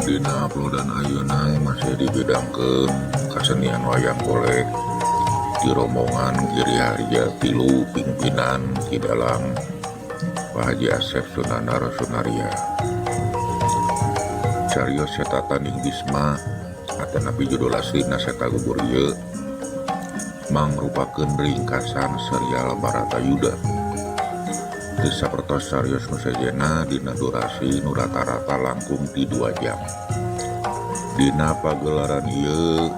Dina uploadan ayeuna masih dibidangkeun kasenian wayang golek di rombongan Giri Harja tilu pimpinan di dalam Pak Haji Asep Sunandar Sunarya. Carios Seta Tanding Bisma atanapi judul aslina Seta Gugur ieu mangrupakeun ringkasan serial Baratayuda. Teu sapertos carios nu sejenna dina durasi nu rata-rata langkung ti 2 jam. Dina pagelaran ieu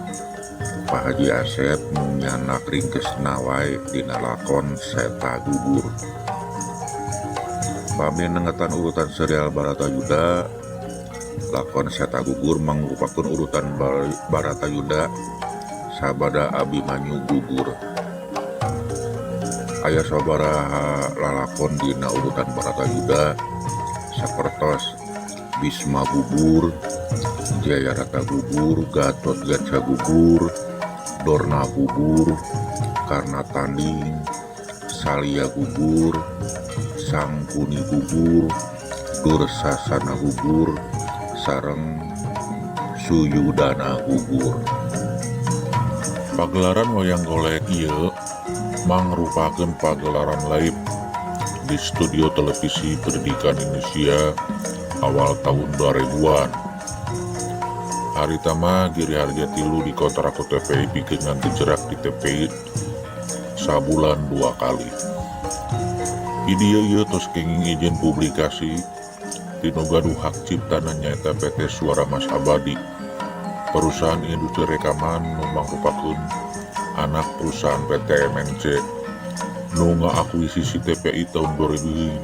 Pak Haji Asep nu nyanak ringkesna wae dina lakon Seta Gugur. Pami nengetan urutan serial Baratayuda, lakon Seta Gugur mangrupakeun urutan Baratayuda sabada Abimanyu gugur. Aya sabaraha lalakon dina urutan Baratayuda sapertos Bisma gugur, Jayarata gugur, Gatotkaca gugur, Dorna gugur, Karna tanding, Salya gugur, Sangkuni gugur, Dursasana gugur, sareng Suyudana gugur. Pagelaran wayang golek ieu mangrupakeun pagelaran live di studio televisi Pendidikan Indonesia awal tahun 2000-an. Harita mah Giri Harja tilu dikontrak ku TPI pikeun nganti jerak di TPI sabulan 2 kali. Video ieu tos kenging izin publikasi tinu gaduh hak ciptana nyaeta PT Suara Mas Abadi, perusahaan industri rekaman nu mangrupakeun anak perusahaan PT MNC nu ngaakuisisi TPI tahun 2001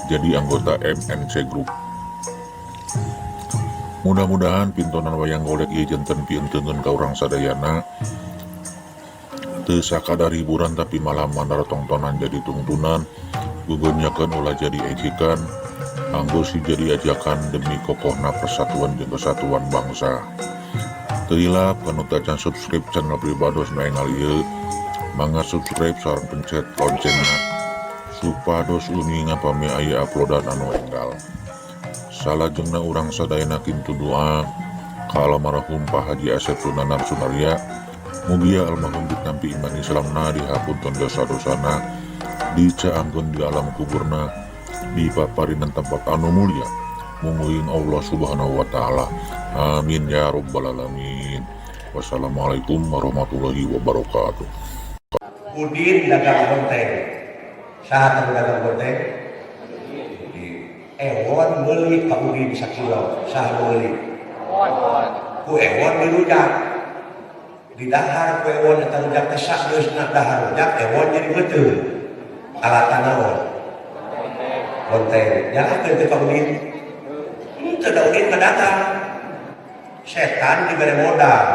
jadi anggota MNC Group. Mudah-mudahan pintonan wayang golek ieu janten pienteungeun ka urang sadayana, teu sakadar hiburan tapi malah mandar tongtonan jadi tungtunan, gugonyakeun ulah jadi ejekan, anggo si jadi ajakan demi kokohna persatuan jeung kesatuan bangsa. Teu hilap kanu tacan subscribe channel pribados nu enggal ieu, mangga subscribe sareng pencet loncengna supados uninga pami aya uploadan anu enggal. Salajengna urang sadayana kintu doa ka almarhum Pak Haji Asep Sunandar Sunarya, mugia almarhum ditampi iman Islamna, dihapunten dosa-dosana, dicaangkeun di alam kuburna, dipaparinan tempat anu mulia, mungguing Allah Subhanahu wa taala. Amin ya rabbal alamin. Wassalamualaikum warahmatullahi wabarakatuh. Udin dagang bonteng. Saha teu dagang bonteng? Udin. Ewon meuli ka Udin sakilo. Saha meuli? Ku Ewon dirujak. Didahar ku Ewon eta rujak teh sageusna dahar rujak Ewon jadi beuteung. Alatan naon? Bonteng. Nyalahkeun teh ka Udin. Henteu da Udin mah dagang. Setan dibere modal.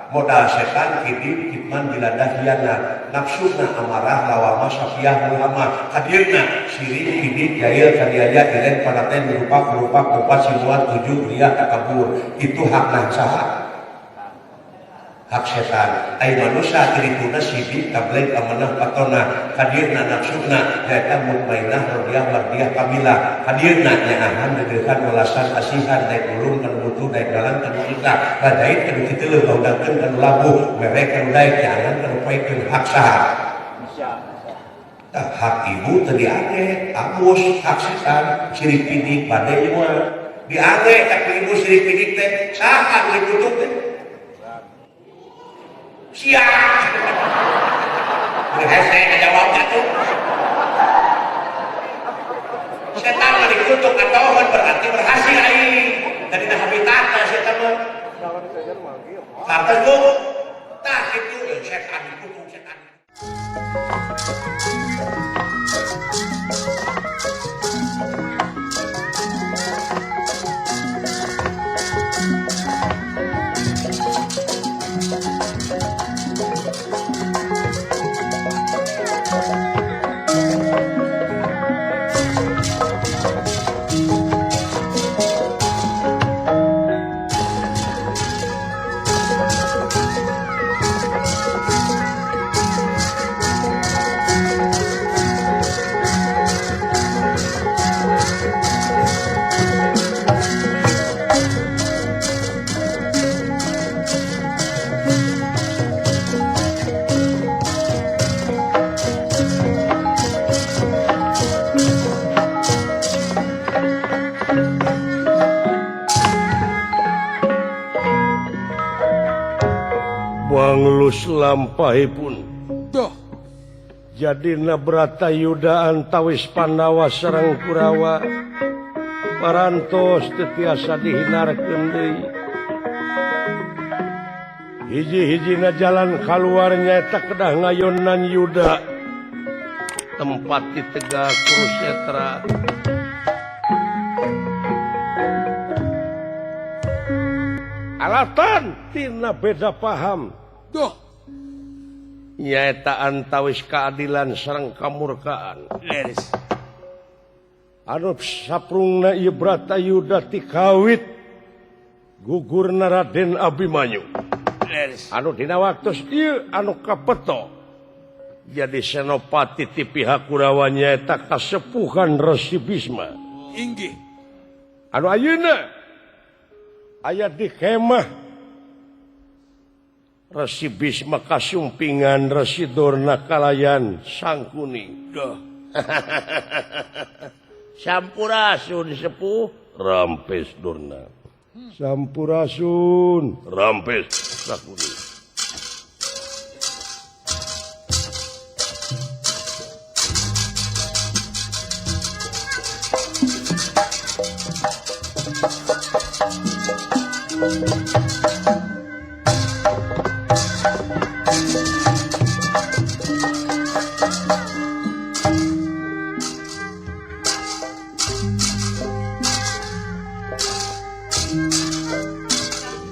Modal setan kidib kitman jiladah hianat, nafsuna amarah lawama safiah mulama, hadirna sirik kidib jail kadiaya iren panaten merupak merupak kupat simuan tujuh riak takabur. Itu hak saha? Hak setan. Ai manusia tirituna sidik tabligh amanah patona, hadirna nafsuna nyaeta mutmainah rodiah mardiah kamilah, hadirna nyaahan deudeuhan welasan asihan daek ulung kanu butuh daek dalang kanu kita radait kanu titeuleum ngaudangkeun kanu labuh merek kanu daek nyaahan kanu poekeun. Hak saha? Tah, hak ibu teu diange abus hak setan sirik pidik bade mah diange tapi ibu sirik pidik teh saha nu dikutuk teh? Siap. Hese ngajawabnya tuh. Setan mah dikutuk atohon berarti berhasil aing. Tadi nah habitatna setan mah. Kartos bu. Tah kitu setan dikutuk setan. Manglus lampahipun. Duh. Jadina Bratayuda antawis Pandawa sareng Kurawa parantos teu tiasa dihinarkeun deui. Hiji-hijina jalan kaluar nyaeta kedah ngayonan Yuda tempat di Tegal Kurusetra. Alatan tina beda paham. Duh. Nyaeta antawis keadilan sareng kamurkaan. Leres. Anu saprungna ieu Bratayuda ti kawit gugurna Raden Abimanyu. Leres. Anu dina waktos ieu anu kapeto jadi senopati ti pihak Kurawa nyaeta kasepuhan Resi Bisma. Inggih. Anu ayeuna aya di kemah Resi Bisma kasumpingan Resi Durna kalayan Sangkuni. Duh. Sampurasun sepuh rampes Durna. Sampurasun rampes Sangkuni.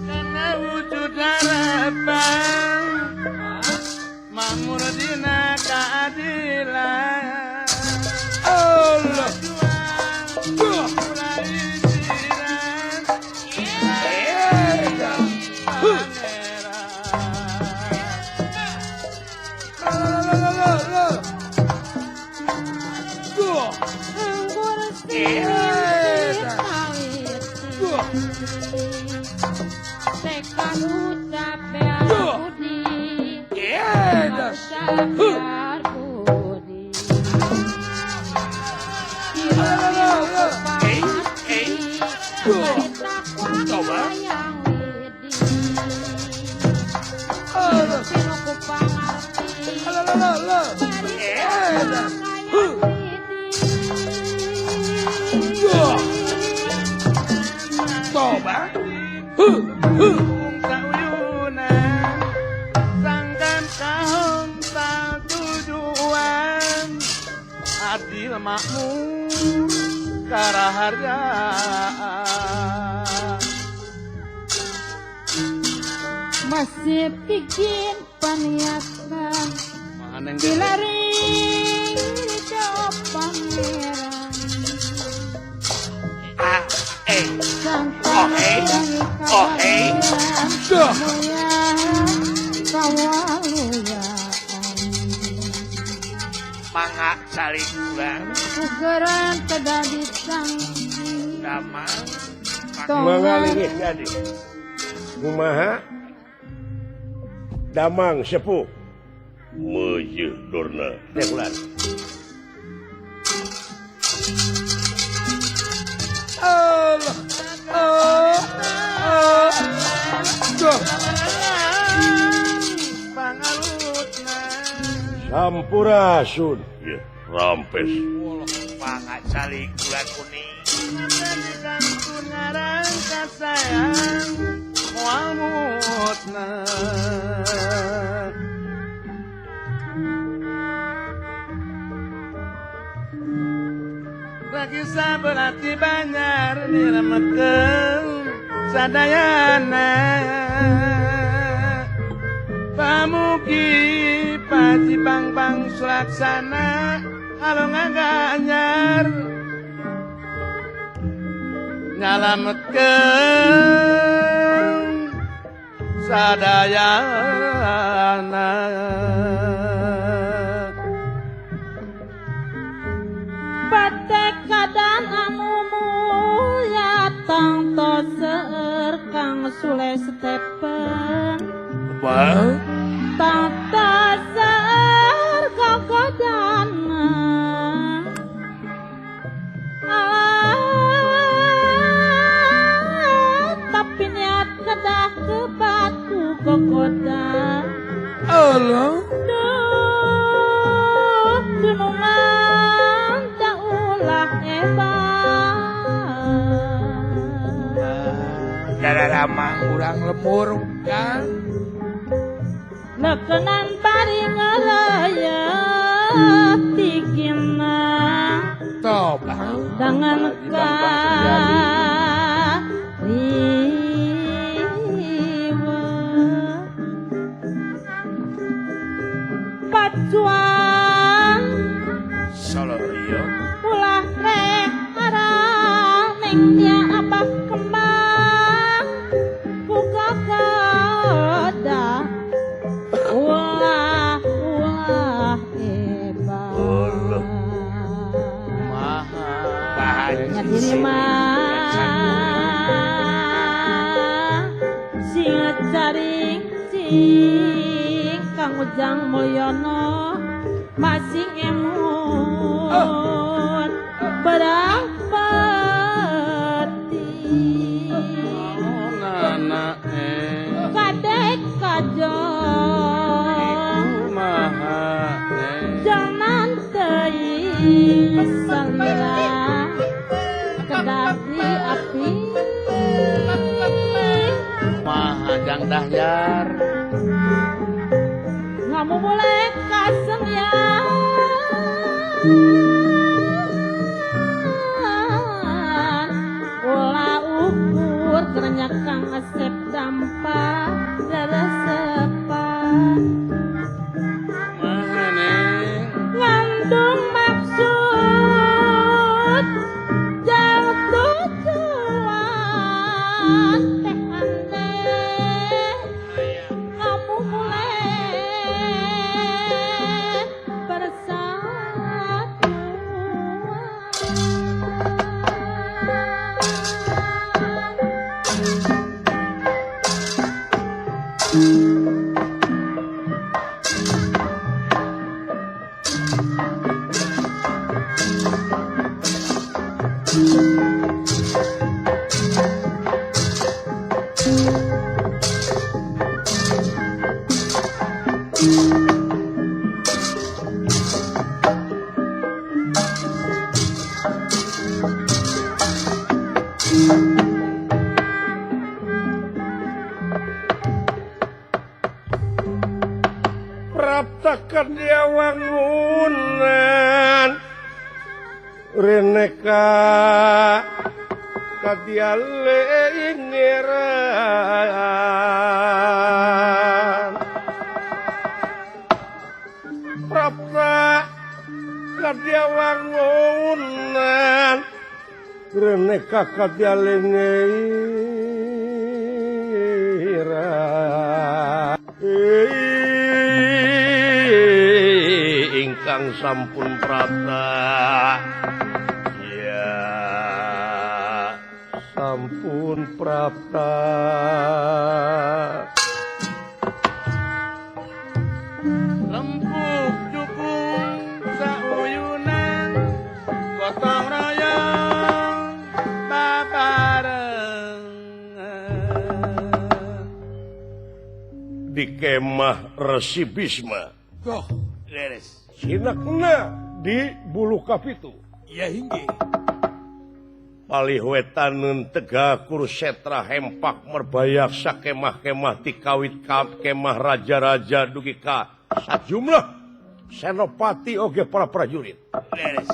Karena wujud harapan makmur dina keadilan. Allah. Adil makmur karaharya. Masih bikin paniatan dilari ke pangeran. Oh hey, oh hey, mangga salikuran ukuran kedah ditangki damang mangga lingih jadi kumaha damang sepuh meujeut Durna teh ulan. Allah. Oh, oh, oh. Sampurasun. Ya, rampes. Mangga salikuran kuning. Kasayang moal mutna. Kisah berarti banyak diremekeun sadayana. Pamugi paji bang-bang sulaksana halongan ganyar nyalametkeun sadayana. Patekadan anu mulya tangto seueur kang Sule Stephen. Tangto seueur kakodana. Tapi niat kedah ke batu kokoda. Daramang urang lemur kan. Lekenan bari ngelayat tikina Tobang dengan kariwa pacuan Solo Rio ulah rek arah neng dia apa kembang ku kakoda ulah ulah hebat Maha diri mah sing caring cing Kang Ujang Mulyono masing emun berang peti Nana kadek kajong kumaha jangan teuing salira kedah di api Maha jang dahyar ngamu boleh kasengyan ulah ukur kerenyak kang asep dampa reresepan Maha neng ngandung maksud jauh tujuan teh aneh kamu mulai bersatuan. Praptakan dia wangunan reneka kadia lengeran prapta kadia wangunan reneka kadia lengeran ingkang sampun prapta ya sampun prapta lempuk jukung sauyunan gotong royong babareng di kemah Resi Bisma Goh leres sinakna di bulu kapitu ya hinggi palih wetanun tegak kursetra hempak merbayak sakemah-kemah tikawit kemah raja-raja dugi ka sajumlah senopati oge para prajurit leres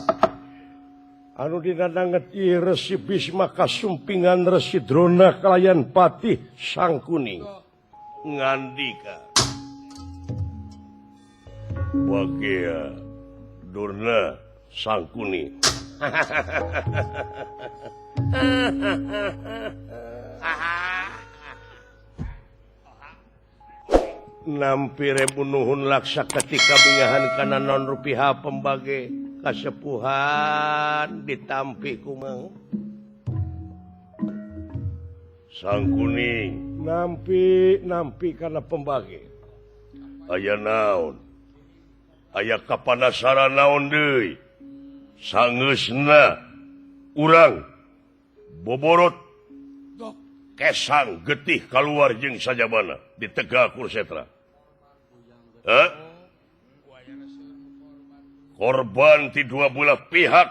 anu dinananget ieu Resi Bisma kasumpingan Resi Drona kalayan Patih Sangkuni ngandika Bagia Durna Sangkuni nampi rebu nuhun laksa ketika bingahan kana non rupiah pembage kasepuhan ditampi kumang Sangkuni nampi kana pembage aya naon aya kapanasaran naon deui sangeusna urang boborot kesang getih kaluar jeung sajabana di Tegal Kursetra. Korban ti dua belah pihak.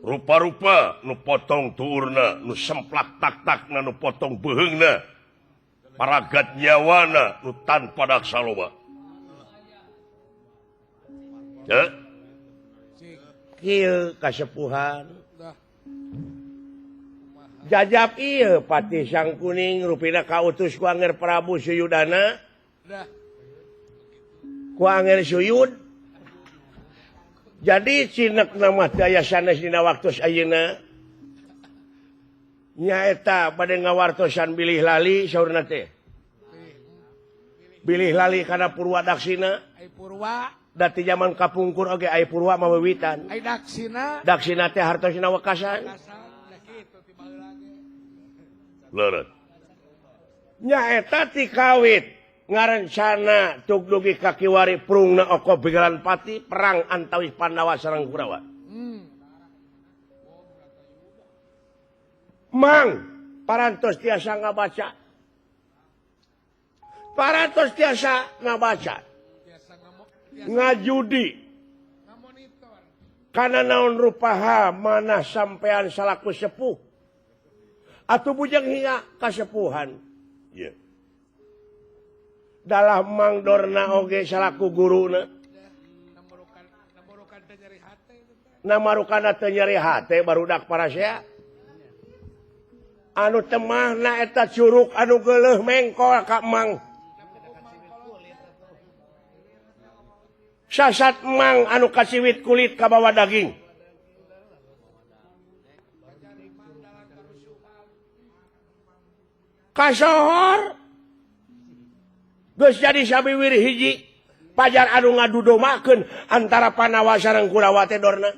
Rupa-rupa nu potong tuurna, nu semplak tak-takna, nu potong beuheungna, paragat nyawana nu tanpa daksa loba. Heuh? Kieu kasepuhan. Jajab ieu Patih Sangkuning rupina kautus ku Anger Prabu Suyudana. Ku Anger Suyud. Jadi cinek nama daya sanes dina waktu ayeuna. Nyaeta bade ngawartosan bilih lali saurna teh. Bilih lali kana Purwa Daksina. Ai Purwa dati zaman kapungkur oge ai Purwa mah wiwitan. Ai Daksina. Daksina teh hartosna wekasan. Leureuh. Nyaeta ti kawit ngarencana tuk dugi ka kiwari prungna oko Bigalan Pati perang antawis Pandawa sareng Kurawa. Mang parantos tiasa ngabaca. Parantos tiasa ngabaca. Ngajudi. Kana naon rupaha mana sampean salaku sepuh. Atuh bujang hingga kasepuhan. Yeah. Dalah Mang Dorna oge salaku guruna. Namarukana teu nyeri hate barudak parasea. Anu temahna eta curug anu geuleuh mengkol ka Mang. Sasat Mang anu kasiwit kulit kabawa daging. Kasohor geus jadi sabiwir hiji pajar anu ngadudomakeun antara Panawa sareng Kurawa teh Dorna.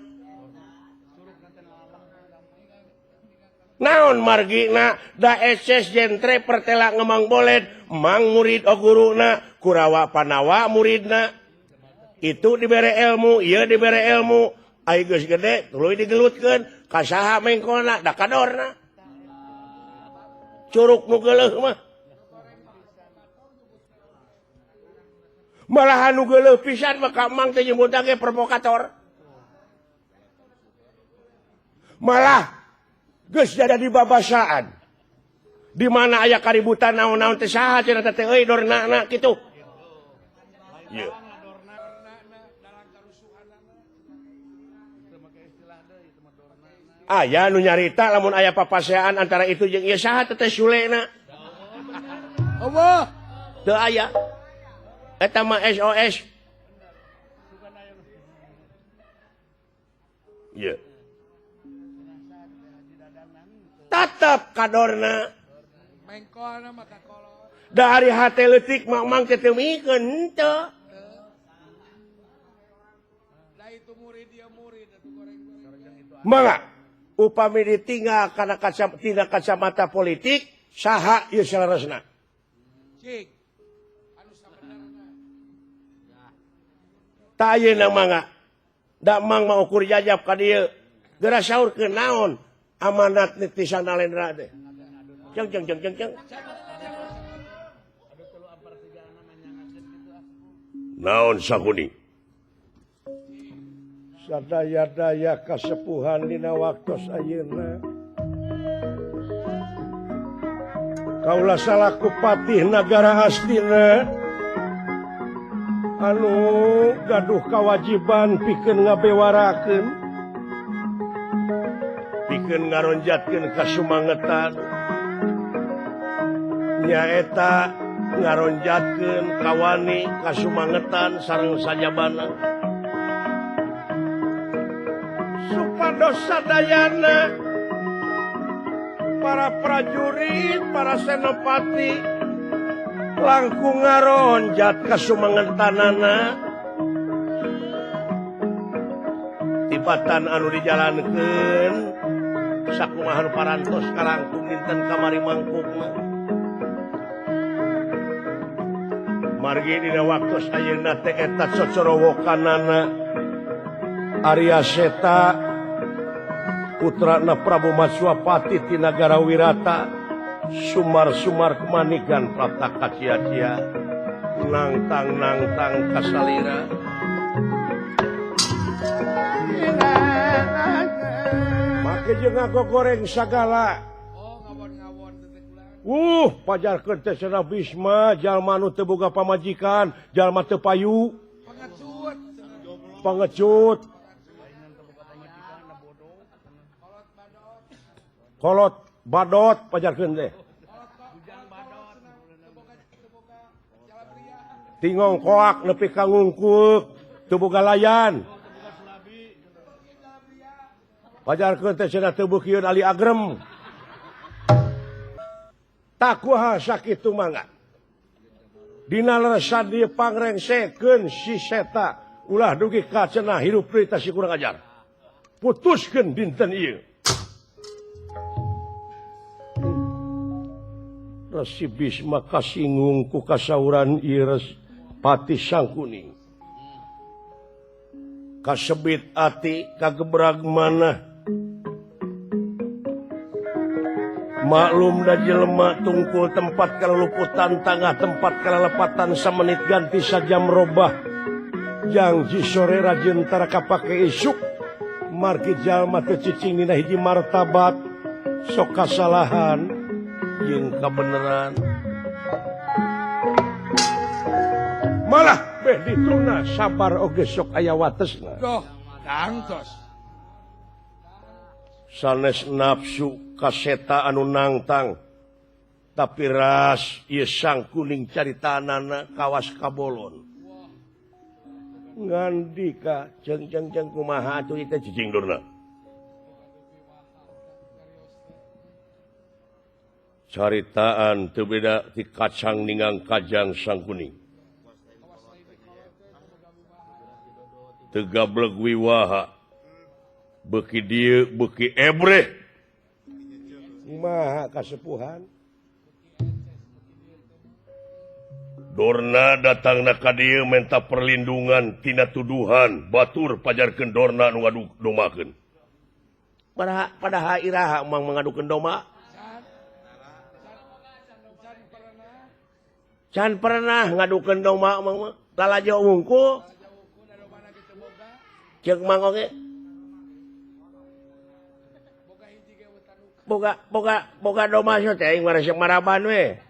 Naon margina da eses jentre pertela ngemang boled mang murid o guruna Kurawa Panawa muridna. Itu dibere ilmu, ieu dibere ilmu, ai geus gede tuluy digelutkeun ka saha mengkolna da ka Dorna. Curug nu geuleuh mah. Malah anu geuleuh pisan mah ka Mang teh nyebutna ge provokator. Malah geus jadi babasaan. Di mana aya kaributan naon-naon teh saha cenah teh euy Dorna kitu. Ieu. Aya nu nyarita lamun aya papasean antara itu jeung ieu saha teh Sulena. Allah. Teu aya. Eta mah SOS. Ieu. Tatap kadorna. Mengkolna mah kakolot. Da ari hate leutik mah mang teh teu mikeun henteu. Da itu murid dia murid atuh goreng. Mangga upami ditinggal kana kaca tina kacamata politik saha ieu saleresna. Cik. Anu sabenerna. Ta ayeuna mangga da Mang mah ukur jajab ka dieu. Geura saurkeun naon amanat ti Sanalendra teh. Jeng jeng jeng jeng jeng. Naon sakuni? Sadaya-daya kasepuhan dina waktos ayeuna. Kaula salaku patih nagara Astina anu gaduh kawajiban pikeun ngabewarakeun, pikeun ngaronjatkeun kasumangetan, nyaeta ngaronjatkeun kawani kasumangetan sareng sajabana. Supados sadayana para prajurit, para senopati langkung ngaronjat kasumangetanana tibatan anu dijalankeun sakumaha nu parantos kalangkung dinten kamari mangkukna. Margi dina waktos ayeuna teh eta cocorowokanana Arya Seta putrana Prabu Matswapati ti nagara Wirata sumar-sumar kemanigan prapta kacia-cia nangtang-nangtang kasalira. Make jeung ngagogoreng sagala. Oh, ngawon-ngawon teh kula. Pajarkeun teh cenah Bisma jalma nu teu boga pamajikan, jalma teu payu. Pengecut. Pengecut. Kolot badot pajarkeun teh. Tingong koak nepi ka ngungkuk teu boga layan. Pajarkeun teh cenah teu beukieun ali agrem. Takuha sakitu mangga. Dina leresan dieu pangrengsekeun si seta ulah dugi ka cenah hirup deui tah si kurang ajar. Putuskeun dinten ieu. Resi Bisma kasinggung ku kasauran ieu Pati Sangkuning. Kasebit ati kagebrag manah. Maklum da jelema tungkul tempat kalaluputan tangah tempat kalalepatan samenit ganti sajam robah. Jangji sore rajin tara kapake isuk. Margi jalma teu cicing dina hiji martabat sok kasalahan jeung kabeneran. Malah beh dituna sabar oge sok aya watesna. Doh, tangtos. Sanes nafsu kaseta anu nangtang. Tapi ras ieu Sangkuning caritanana kawas kabolon. Ngandika jeung jeung jeung kumaha atuh ieu teh cicing durna. Caritaan teu beda ti kacang ninggang kajang Sangkuning. Teu gableg wiwaha. Beuki dieu beuki ebreh. Kumaha kasepuhan? Dorna datangna ka dieu menta perlindungan tina tuduhan batur pajarkeun Dorna nu ngadu domakeun. Padahal iraha mang mengadukeun doma. Can pernah ngadukeun doma mang mah. Lalajo wungkul. Ceuk mang oge. Boga boga boga doma teh aing mah resep maraban we.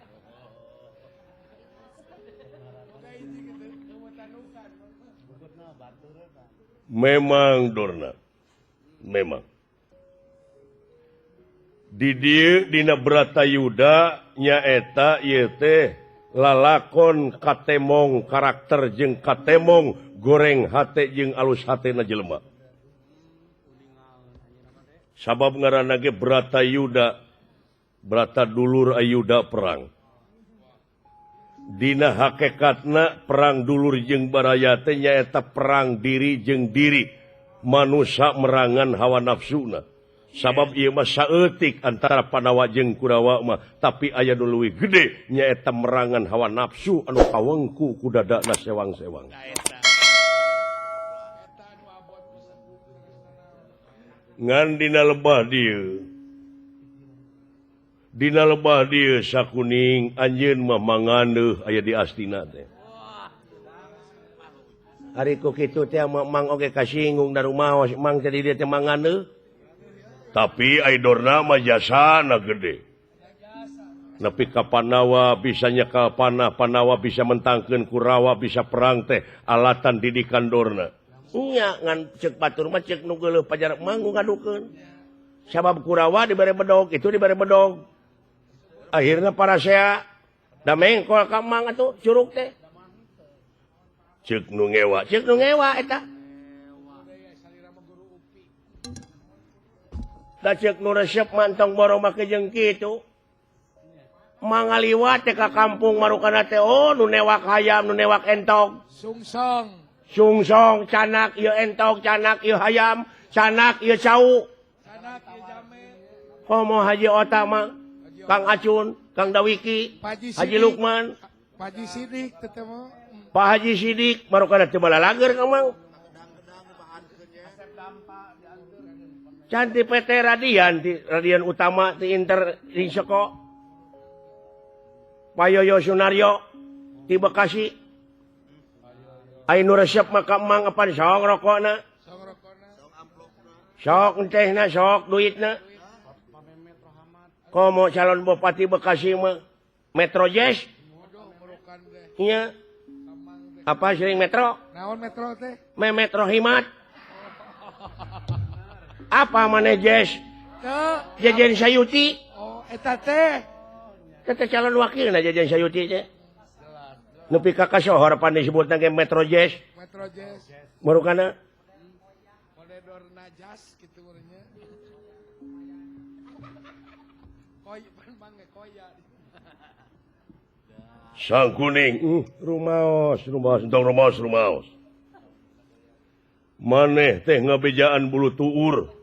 Memang Dorna. Memang. Di dieu dina Bratayuda nyaeta ieu teh lalakon katemong karakter jeung katemong goreng hate jeung alus hatena jelema. Sabab ngaranna ge Bratayuda, Brata dulur Ayuda perang. Dina hakekatna perang dulur jeung baraya teh nyaeta perang diri jeung diri, manusa merangan hawa nafsuna. Sabab ieu mah saeutik antara Pandawa jeung Kurawa mah, tapi aya nu leuwih gede nyaeta merangan hawa nafsu anu kawengku ku dadana sewang-sewang. Ngan dina lebah dieu. Dina lebah dieu Sakuning anjeun mah mangandeuh aya di astina teh. Ari ku kitu teh mang oge kasinggung da rumaos mang teh di dieu teh mangandeuh. Tapi ai Dorna mah jasana gede. Nepi ka Pandawa bisa nyekal panah, Pandawa bisa mentangkeun Kurawa, bisa perang teh alatan didikan Dorna. Nya ngan ceuk batur mah ceuk nu geuleuh pajar mang ngadukeun. Sabab Kurawa dibere bedog, itu dibere bedog. Akhirna parasea da mengkol ka mang atuh curug teh. Ceuk nu ngewa eta. Da ceuk nu resep mantong borong make jeung kitu. Mangaliwat teh ka kampung marukana teh oh nu newak hayam, nu newak entog. Sungsong. Sungsong canak ieu entog, canak ieu hayam, canak ieu cau. Canak ieu jame. Komo Haji Ota mah, Kang Acun, Kang Dawiki, Haji Lukman, Pak Haji Sidik tetemu. Pak Haji Sidik marukana teu balalager ka mang. Can ti PT Radian, ti Radian Utama ti Inter di Seko. Pak Yoyo Sunario di Bekasi. Ai nu resep mah ka mang apan song rokona. Sok tehna sok duitna. Komo calon bupati Bekasi mah Metro Jazz. Iya. Apa sering Metro? Naon Metro teh? Memet Rohimat. Apa maneh Jazz? Jajan Sayuti. Oh, eta teh. Teh calon wakilna Jajan Sayuti teh. Nepi ka kasohor pan disebutna ge Metro Jazz. Metro Jazz. Marukana najas gitu urangnya. Koy pan ge koya. Sang kuning, rumaos, rumaos, entong rumaos, rumaos. Maneh teh ngabejaan bulu tuur.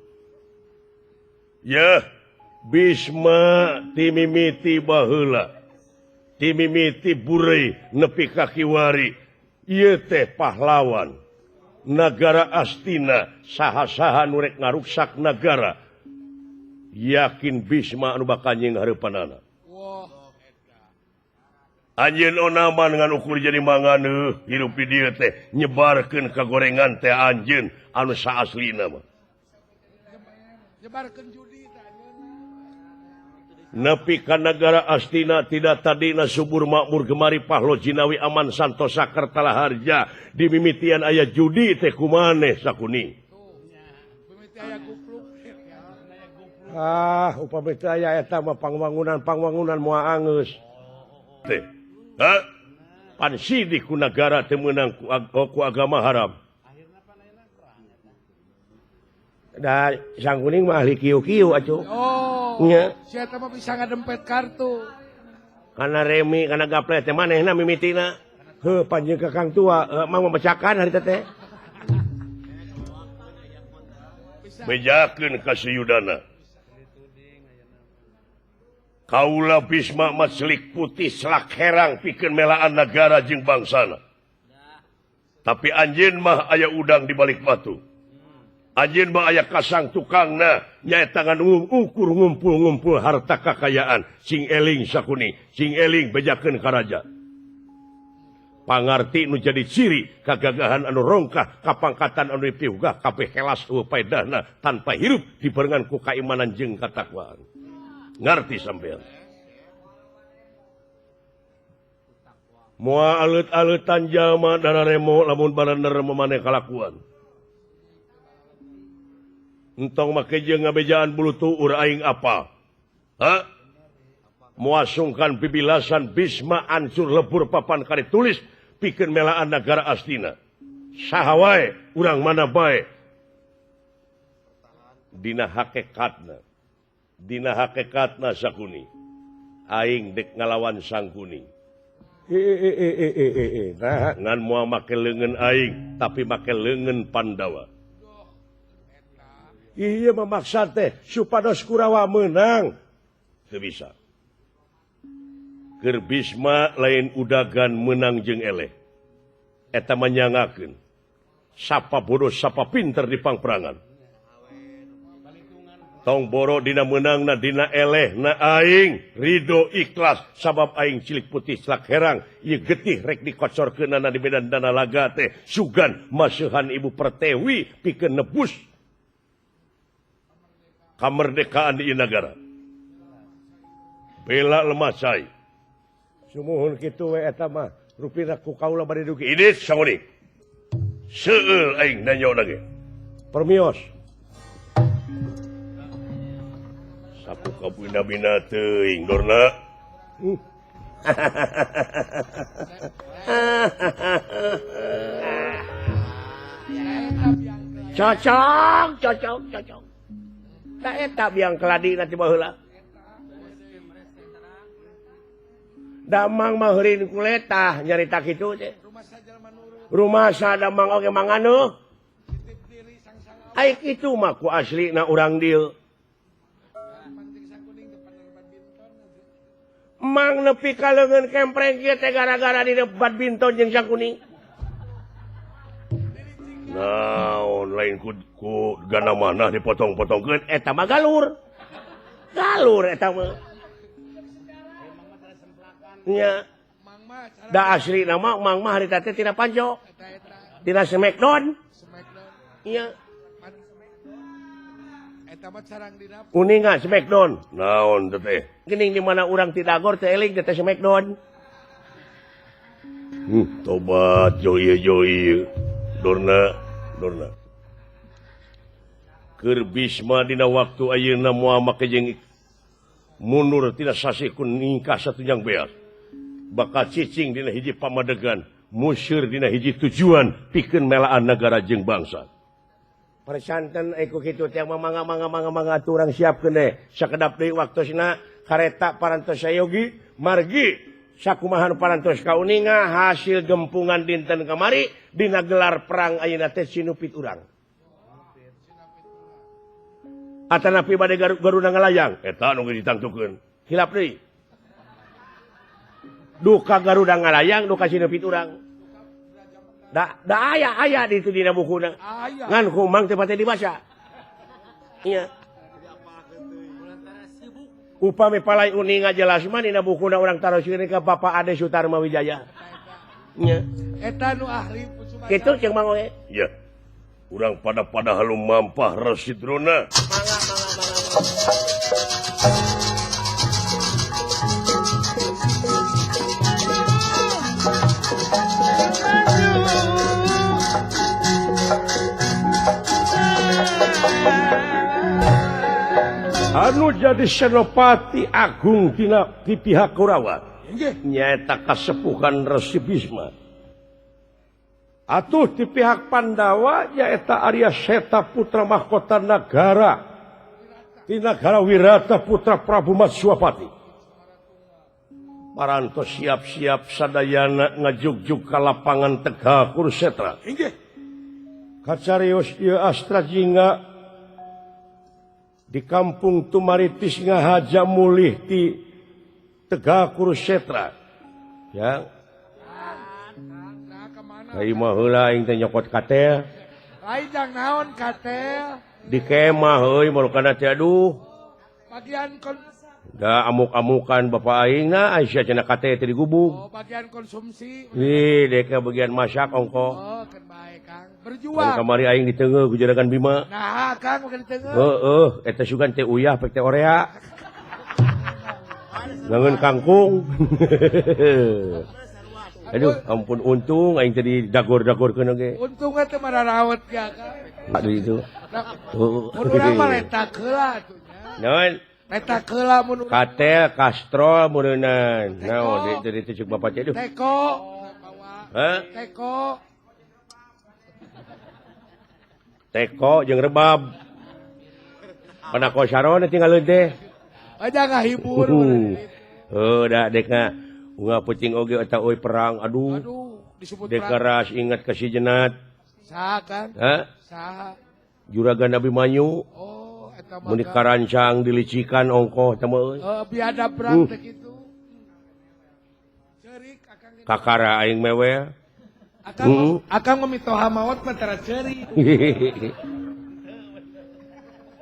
Yah, Bisma timimiti baheula. Timimiti burei nepi ka kiwari. Ieu teh pahlawan. Nagara Astina saha-saha nu rek ngaruksak nagara. Yakin Bisma anu bakal nying hareupanana. Anjeun onaman ngan ukur jadi mangan hirup di dieu teh nyebarkeun kagorengan teh anjeun anu saaslina mah. Nyebarkeun judi teh anjeun. Nepi ka nagara Astina tidak tadina subur makmur gemari pahlo jinawi aman santosa kertalaharja dimimitian aya judi teh kumaneh sakuning. Ah, upami teh aya eta mah pangwangunan-pangwangunan moal anggeus. Teh. Ha? Pan sidik ku nagara teu meunang ku agama haram. Da sang kuning mah ahli kieu-kieu atuh. Oh. Nya. Si eta mah bisa ngadempet kartu. Kana remi, kana gaple teh manehna mimitina. Heuh, panjeun kakang tua, mah membecakan harita teh. Bejakeun ka Suyudana. Kaula Bisma mah celik putih selak herang pikeun melaan nagara jeung bangsana. Tapi anjeun mah aya udang di balik batu. Anjeun mah aya kasang tukangna nyaeta ngan ukur ngumpul-ngumpul harta kakayaan sing eling sakuni, sing eling bejakeun ka raja. Pangarti nu jadi ciri kagagahan anu rongkah kapangkatan anu dipihugah kabeh helas eueuh paedahna tanpa hirup dibarengan ku kaimanan jeung katakwaan. Ngarti sampean. Moal alet-aletan jalma dararemo lamun barener memaneh kalakuan. Entong make jeung ngabejaan bulu tuur aing apa? Ha? Moal sungkan pibilasan Bisma ancur lebur papan kari tulis pikeun melaan nagara Astina. Saha wae urang mana bae. Dina hakikatna. Dina hakikatna sakuni. Aing dek ngalawan sang kuning. Nah, ngan moal make leungeun aing tapi make leungeun Pandawa. Iya memaksa teh supados Kurawa menang. Teu bisa. Keur Bisma lain udagan menang jeung eleh. Eta manyangakeun. Sapa bodoh sapa pinter di pangperangan. Tong boro dina meunangna dina eleh na aing ridho ikhlas sabab aing cilik putih celak herang ieu getih rek dikocorkeunana di medan dana laga teh sugan maseuhan Ibu Pertewi pikeun nebus kamerdekaan di nagara. Bela lemah cai. Sumuhun kitu we eta mah rupina ku kaula bade dugi. Ini sauni. Seueur aing nanya lagi. Permios. Sapu kabina-bina teuing dorna. Cocok, cocok, cocok. Tak eta biang keladi nanti baheula. Damang mah heurin kuletah nyarita kitu teh. Rumah sa damang oge manganu. Ai kitu mah ku aslina urang dieu. Mang nepi ka leungeun kempreng kieu teh gara-gara di badminton jeung sang kuning. Naon lain ku gana manah dipotong-potongkeun eta mah galur. Galur eta mah. Nya. Da asli nama Mang mah harita teh tina Panjo. Tina Smackdown. Nya. Eta mah carang dina. Uninga Smackdown. Naon teh? Geuning di mana urang ti Dagor teh eling teh Smackdown. Tobat joy joy. Dorna Dorna. Keur Bisma dina waktu ayeuna moal make jeung mundur tidak sasih ku ningkah satunjang beas. Bakal cicing dina hiji pamadegan, museur dina hiji tujuan pikeun melaan nagara jeung bangsa. Persanten ku kitu teh mangga mangga mangga mangga atuh urang siapkeun deh. Sakedap deui waktosna kareta parantos sayogi margi sakumaha nu parantos kauninga hasil gempungan dinten kamari dina gelar perang ayeuna teh sinupit urang. Atanapi bade Garuda ngalayang eta nu geus ditangtukeun. Hilap deui. Duka Garuda ngalayang duka sinupit urang. Da da aya aya di itu dina bukuna. Ngan kumang teh pate dibaca. Iya. Upami palai uninga jelas mah dina bukuna urang taroskeun ka Bapak Ade Sutarma Wijaya. Nya. Eta nu ahli kitu jeung Mang Oe. Iya. Urang pada-pada halu mampah Resi Drona. Mangga mangga mangga. Anu jadi Senopati Agung tina di pihak Kurawa nyaeta kasepuhan Resi Bisma. Atuh di pihak Pandawa nyaeta Arya Seta putra mahkota nagara di nagara Wirata putra Prabu Matswapati. Parantos siap-siap sadayana ngajugjug ka lapangan Tegal Kurusetra. Kacarios ieu Astra Jingga di kampung Tumaritis ngahaja mulih di Tegal Kurusetra. Ya. Kai mah heula aing teh nyokot katel. Lain jang naon katel? Di kemah heuy marukana teh aduh. Bagian kon da amuk-amukan bapak aing na Aisyah cenah katel teh digubug. Oh, bagian konsumsi. Ih, deka bagian masak ongko. Oh, keun bae Kang. Berjuang. Kamari aing diteungeuh ku juragan Bima. Nah, Kang bukan diteungeuh. Heeh, eta sugan teh uyah pek teh orea. Ngangeun kangkung. Aduh, ampun untung aing tadi dagor-dagorkeun oge. Untungna teh mararawet ya, Kang. Aduh itu. Mun urang mah letak heula atuh nya. Naon? Letak heula mun urang. Katel kastrol meureunnan. Naon di teh cek bapak teh aduh. Teko. Hah? Teko. Teko jeung rebab. Panako saron tinggal teh. Aja ngahibur. Heuh da dekna unga peuting oge eta euy perang aduh. Aduh, disebut perang. Dekaras ingat ka si Jenat. Saha Kang? Hah? Saha? Juragan Abimanyu. Oh, eta mah. Mun dikarancang dilicikan ongkoh teh mah euy. Heuh, biadab perang teh kitu. Ceurik akang. Kakara aing mewel. Akang akang mitoha maot mah tara ceurik.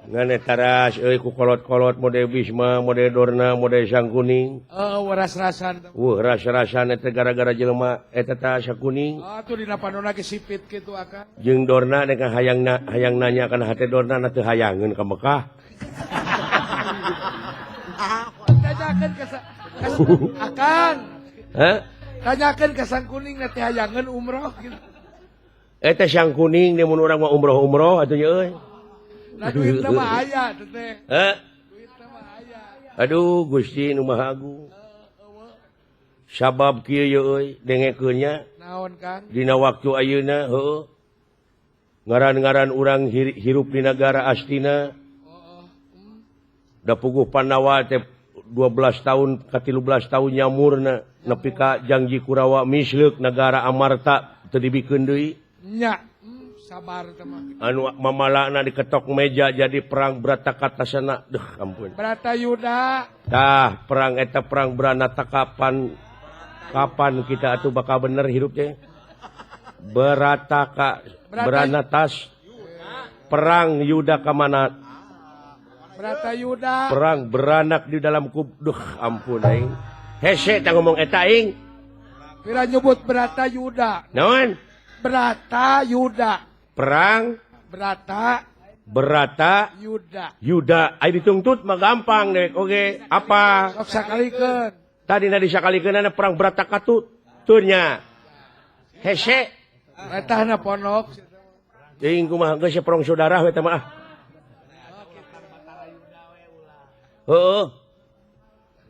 Ngan eta ras euy ku kolot-kolot mode Bisma, mode Dorna, mode Sangkuning. Heeh, ras-rasan. Wah, ras-rasan eta gara-gara jelema eta tah Sangkuning. Ah, tuh dina panonna ge sipit kitu akang. Jeung Dorna dek hayang hayang nanya kana hate Dorna na teu hayangeun ka Mekah. Tanyakeun ka akang. Hah? Tanyakeun ka Sangkuning na teh hayangeun umroh gitu. Eta Sangkuning mun urang mah umroh-umroh atuh nya euy. Lah duitna mah aya teh. Hah? Duitna mah aya. Aduh Gusti nu Maha Agung. Sabab kieu ye euy dengekeun nya. Naon Kang? Dina waktu ayeuna heueuh. Ngaran-ngaran urang hirup di nagara Astina. Heeh. Da puguh Pandawa teh 12 tahun ka 13 tahun nyamurna nepi ka Jangji Kurawa misleuk nagara Amarta teu dibikeun deui. Nya. Sabar teh mah. Anu mamalana diketok meja jadi perang Bratakartasana. Duh ampun. Bratayuda. Tah perang eta perang Branata kapan kapan kita atuh bakal bener hirup teh? Berataka Branatas perang Yuda ka mana? Bratayuda. Perang beranak di dalam kub. Duh ampun aing. Hese tah ngomong eta aing. Pira nyebut Bratayuda. Naon? Bratayuda. Perang Brata Berata Yuda. Yuda aya dituntut mah gampang dewek oge apa Sok sakalikeun. Tadi na disakalikeunana perang Brata Katut nya. Hese Etahna ponok. Teuing kumaha geus perang saudara we teh mah. Heeh.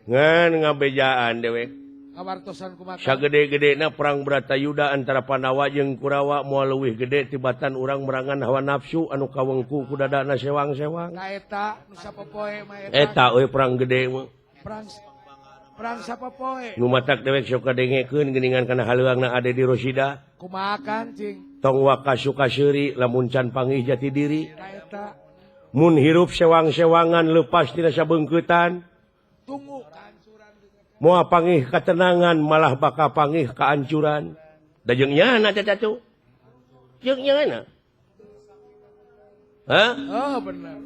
Ngan ngabejaan dewek. Kawartosan kumaha? Sagede-gedena perang Bratayuda antara Pandawa jeung Kurawa moal leuwih gede tibatan urang merangan hawa nafsu anu kawengku ku dadana sewang-sewang. Nah eta nu sapopoe mah eta. Eta euy perang gede mah. Perang sapopoe. Nu matak dewek sok kadengekeun geuningan kana haleuangna Ade di Rosida. Kumaha kan cing? Tong waka suka seuri lamun can panggih jati diri. Nah eta. Mun hirup sewang-sewangan lepas tina sabeungkeutan. Tunggu. Moal pangih ketenangan malah bakal pangih kehancuran. Da jeung nyana teh tatu. Jeung nyana. Hah? Oh bener.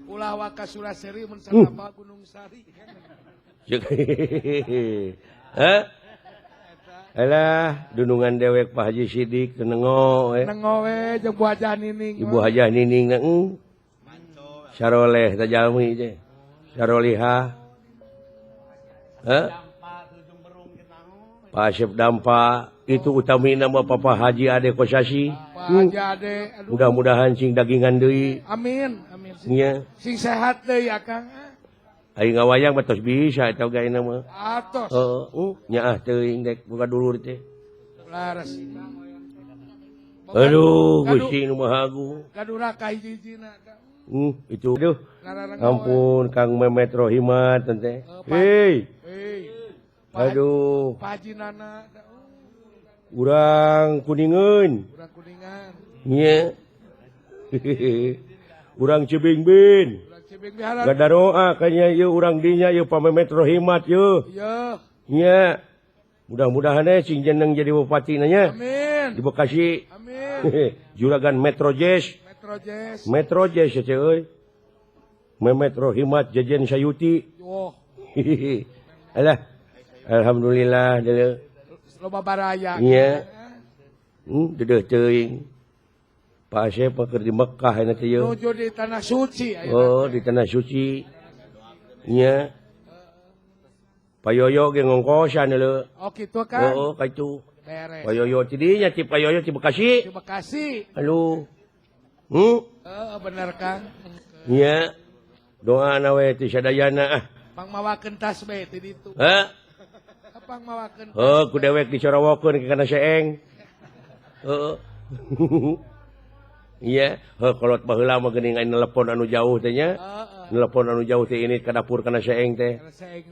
Ulah waka Suraseri mun sarapa Gunung Sari. Hah? Alah, dunungan dewek Pak Haji Sidik teu nengo we. Nengo we jeung Bu Hajah Nining. Ibu Hajah Nining na Saroleh teh jalmi teh. Sarolihah. Hah? Pak Asep Dampa itu utami nama Papa Haji Ade Kosasi. Pak Haji Ade, mudah-mudahan sing dagingan deui. Amin, amin. Nya. Sing sehat deui akang. Aing ngawayang mah tos bisa eta oge ayeuna mah. Atos. Heeh, nyaah teuing dek boga dulur teh. Laras. Aduh, Gusti nu Maha Agung. Kadura ka hiji-hijina. Itu aduh. Ampun Kang Memet Rohimat teh. Hei. Aduh. Pak Haji Nana. Urang Kuningan. Urang Kuningan. Nya. Urang Cibingbin. Urang Cibingbin. Gadaroa kanya ieu urang dinya ieu Pak Memet Rohimat ieu. Iya. Nya. Mudah-mudahan sing jeneng jadi bupati nya. Amin. Di Bekasi. Amin. Juragan Metro Jazz. Metro Jazz. Metro Jazz ya euy. Memet Rohimat Jejen Sayuti. Oh. Alah. Alhamdulillah deuleu. Loba baraya. Nya. Dedeuh teuing. Pak Asep keur di Mekah ayeuna teh yeuh. Nuju di tanah suci ayeuna. Oh, di tanah suci. Nya. Pak Yoyo ge ngongkosan deuleu. Oh kitu kan. Oh, kaitu. Beres. Pak Yoyo ti dinya ti Pak Yoyo ti Bekasi. Ti Bekasi. Aduh. Heeh, bener Kang. Nya. Doana we ti sadayana ah. Pangmawakeun tas we ti ditu. Hah? Pangmawakeun. Heuh, ku dewek dicorowokeun ke kana seeng. Heeh. Iya, heuh kolot baheula mah geuning aya nelepon anu jauh teh nya. Nelepon anu jauh teh ini ka dapur kana seeng teh.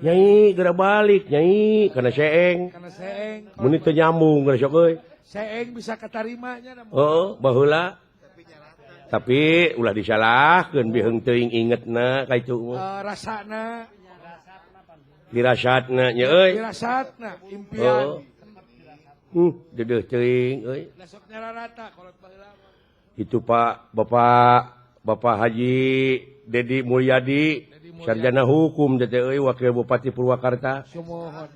Nyai geura balik, nyai kana seeng. Kana seeng. Mun teu nyambung geura sok euy. Seeng bisa katarima nya. Heeh, baheula. Tapi ulah disalahkeun biheung teuing ingetna ka itu mah. Rasana. Dirasatna nya euy. Dirasatna impian. Dedeuh teuing euy. Da sok nyararata kolot baheula mah. Itu Pak Bapak Haji Dedi Mulyadi, sarjana hukum teh euy, wakil Bupati Purwakarta. Sumuhun.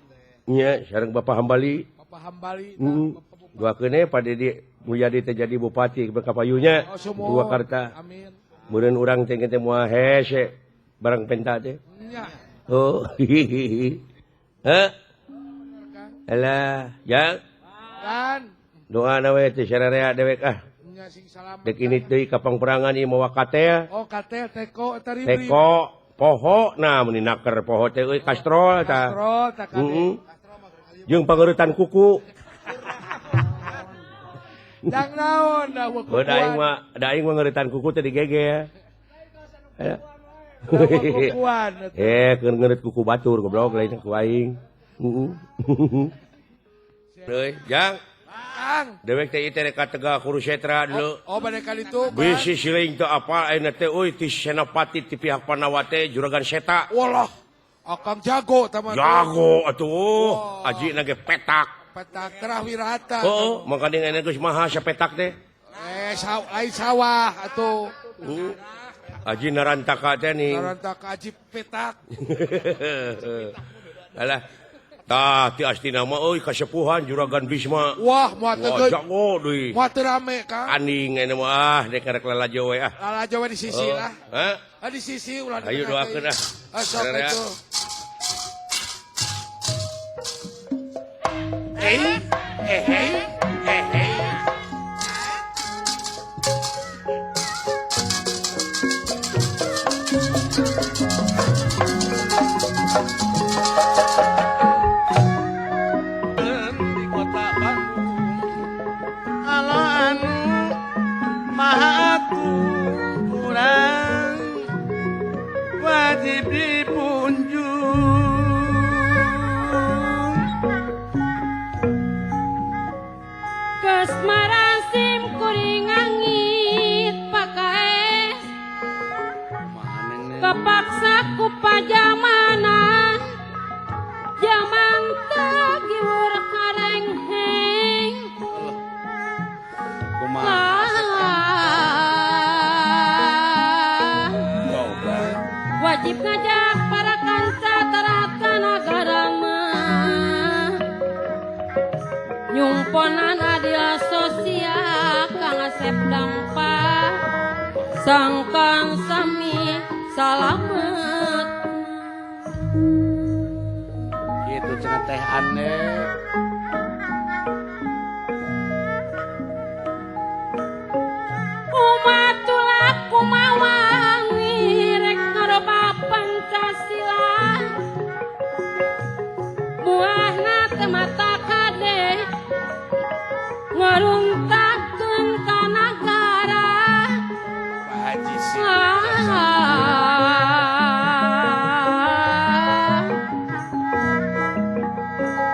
Nya sareng Bapak Hambali. Bapak Hambali. Doakeun we Pak Dedi Mulyadi teh jadi bupati kapayunya Purwakarta. Amin. Meureun urang teh teh moal hese barang penta teh. Nya. Oh. Heh. Alah, ya. Kan. Doana we teh sararea dewek ah. Nya sing salamet. Dek ini deui ka pangperangan ieu mawa katel. Oh, katel teko eta ribri. Teko poho nah meuni naker poho teh euy kastrol tah. Kastrol tah kade. Heeh. Jeung pangeureutan kuku. Dang naon da kukuan. Da aing mah, da aing mah ngeuretan kuku teh digegel. Kukuan. Keur ngeureut kuku batur goblok lain ku aing. Heeh. Euy, Jang. Kang. Dewek teh ieu teh ka Tegal Kurusetra dulu. Oh, bade ka ditu. Bisi siling teu apal ayeuna teh euy ti Senopati ti pihak Pandawa teh Juragan Seta. Walah, akang jago tah mah. Jago atuh. Ajina ge petak. Petak terah wirata. Oh, mangkana ayeuna geus maha sapetak teh. Lain sawah atuh. Aji narantaka teh nih. Narantaka aji petak. Alah. Tah ti astina mah euy kasepuhan Juragan Bisma. Wah, moal teu jago deui. Moal teu rame, Kang. Anding ayeuna mah ah dek rek lalajo we ah. Lalajo we di sisi lah. Hah? Ah di sisi ulah. Ayo doakeun ah. Sok atuh. Eh, eh, eh, eh, eh. Di kota Bandung, Allah anu maha agung urang wajib dipunjung. Kasmaran sim kuring angit pakaes kepaksa ku pajamana jaman tagiwur karengheng. Wajib ngajak para kanca tarata nagarana nyumponan adil sosial Kang Asep Dampa sangkang sami salamet. Gitu cenah teh aneh. Umat tulaku mawangi rek ngaroba Pancasila buahna teu mata kade ngaruntakeun ka nagara. Pak Haji sih.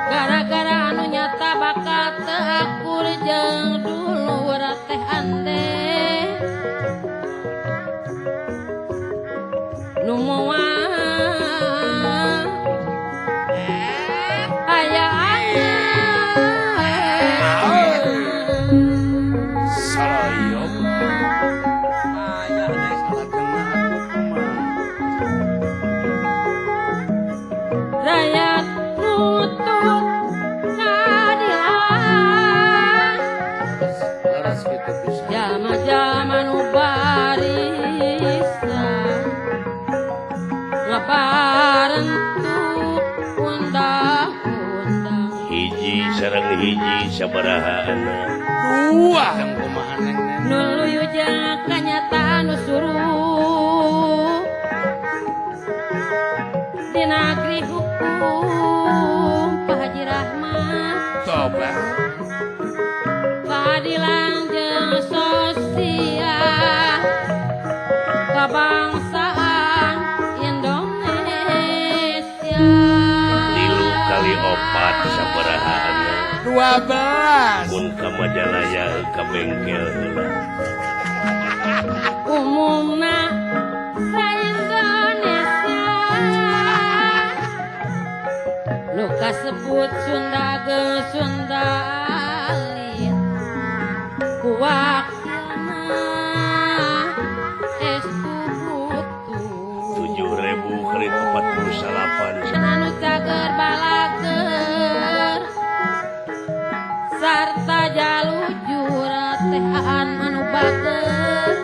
Gara-gara anu nyata bakal teu akur jeung dulur teh ande nu moal aya aya. Rakyat nuntut keadilan jama-jama nu barisa ngabarentuk undang-undang. Hiji sareng hiji sabaraha anak. Dua. Nuluyu jeung kanyataan nu suruh di negeri hukum Pak Haji Rahmat. Coba. Keadilan jeung sosial kebangsaan Indonesia. 3 kali 4 sabaraha anak. 12. Mun ka Majalaya ka bengkel heula. Umumna sa-Indonesia nu kasebut Sunda geus Sunda alit ku wakilna estu butuh 7.000 kali 48. Anu cager balager sarta jalujur teh aan anu bager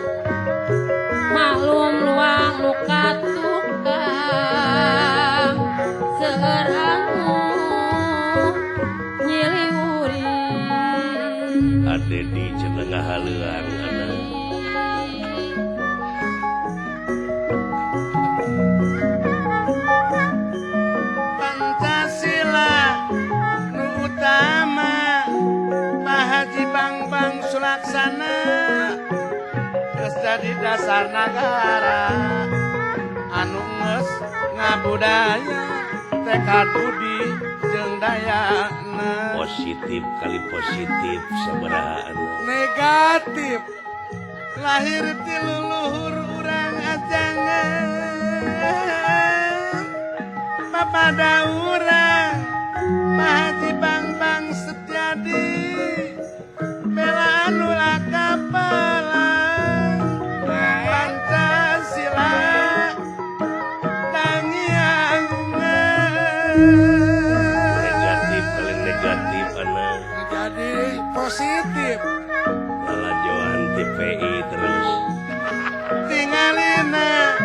maklum luang luka tukang seueur anu nyiliwuri. Ade di cenah ngahaleuang anak. Pancasila nu utama Pak Haji Bangbang Sulaksana geus jadi dasar nagara anu geus ngabudaya tekad budi jeung dayana. Positif kali positif sabaraha anak. Negatif lahir ti luluhur urang ajangan papada urang Pak Haji Bangbang Setiadi bela anu lakapalang Pancasila tangiangungan. Positif lalajoan TPI terus tingalina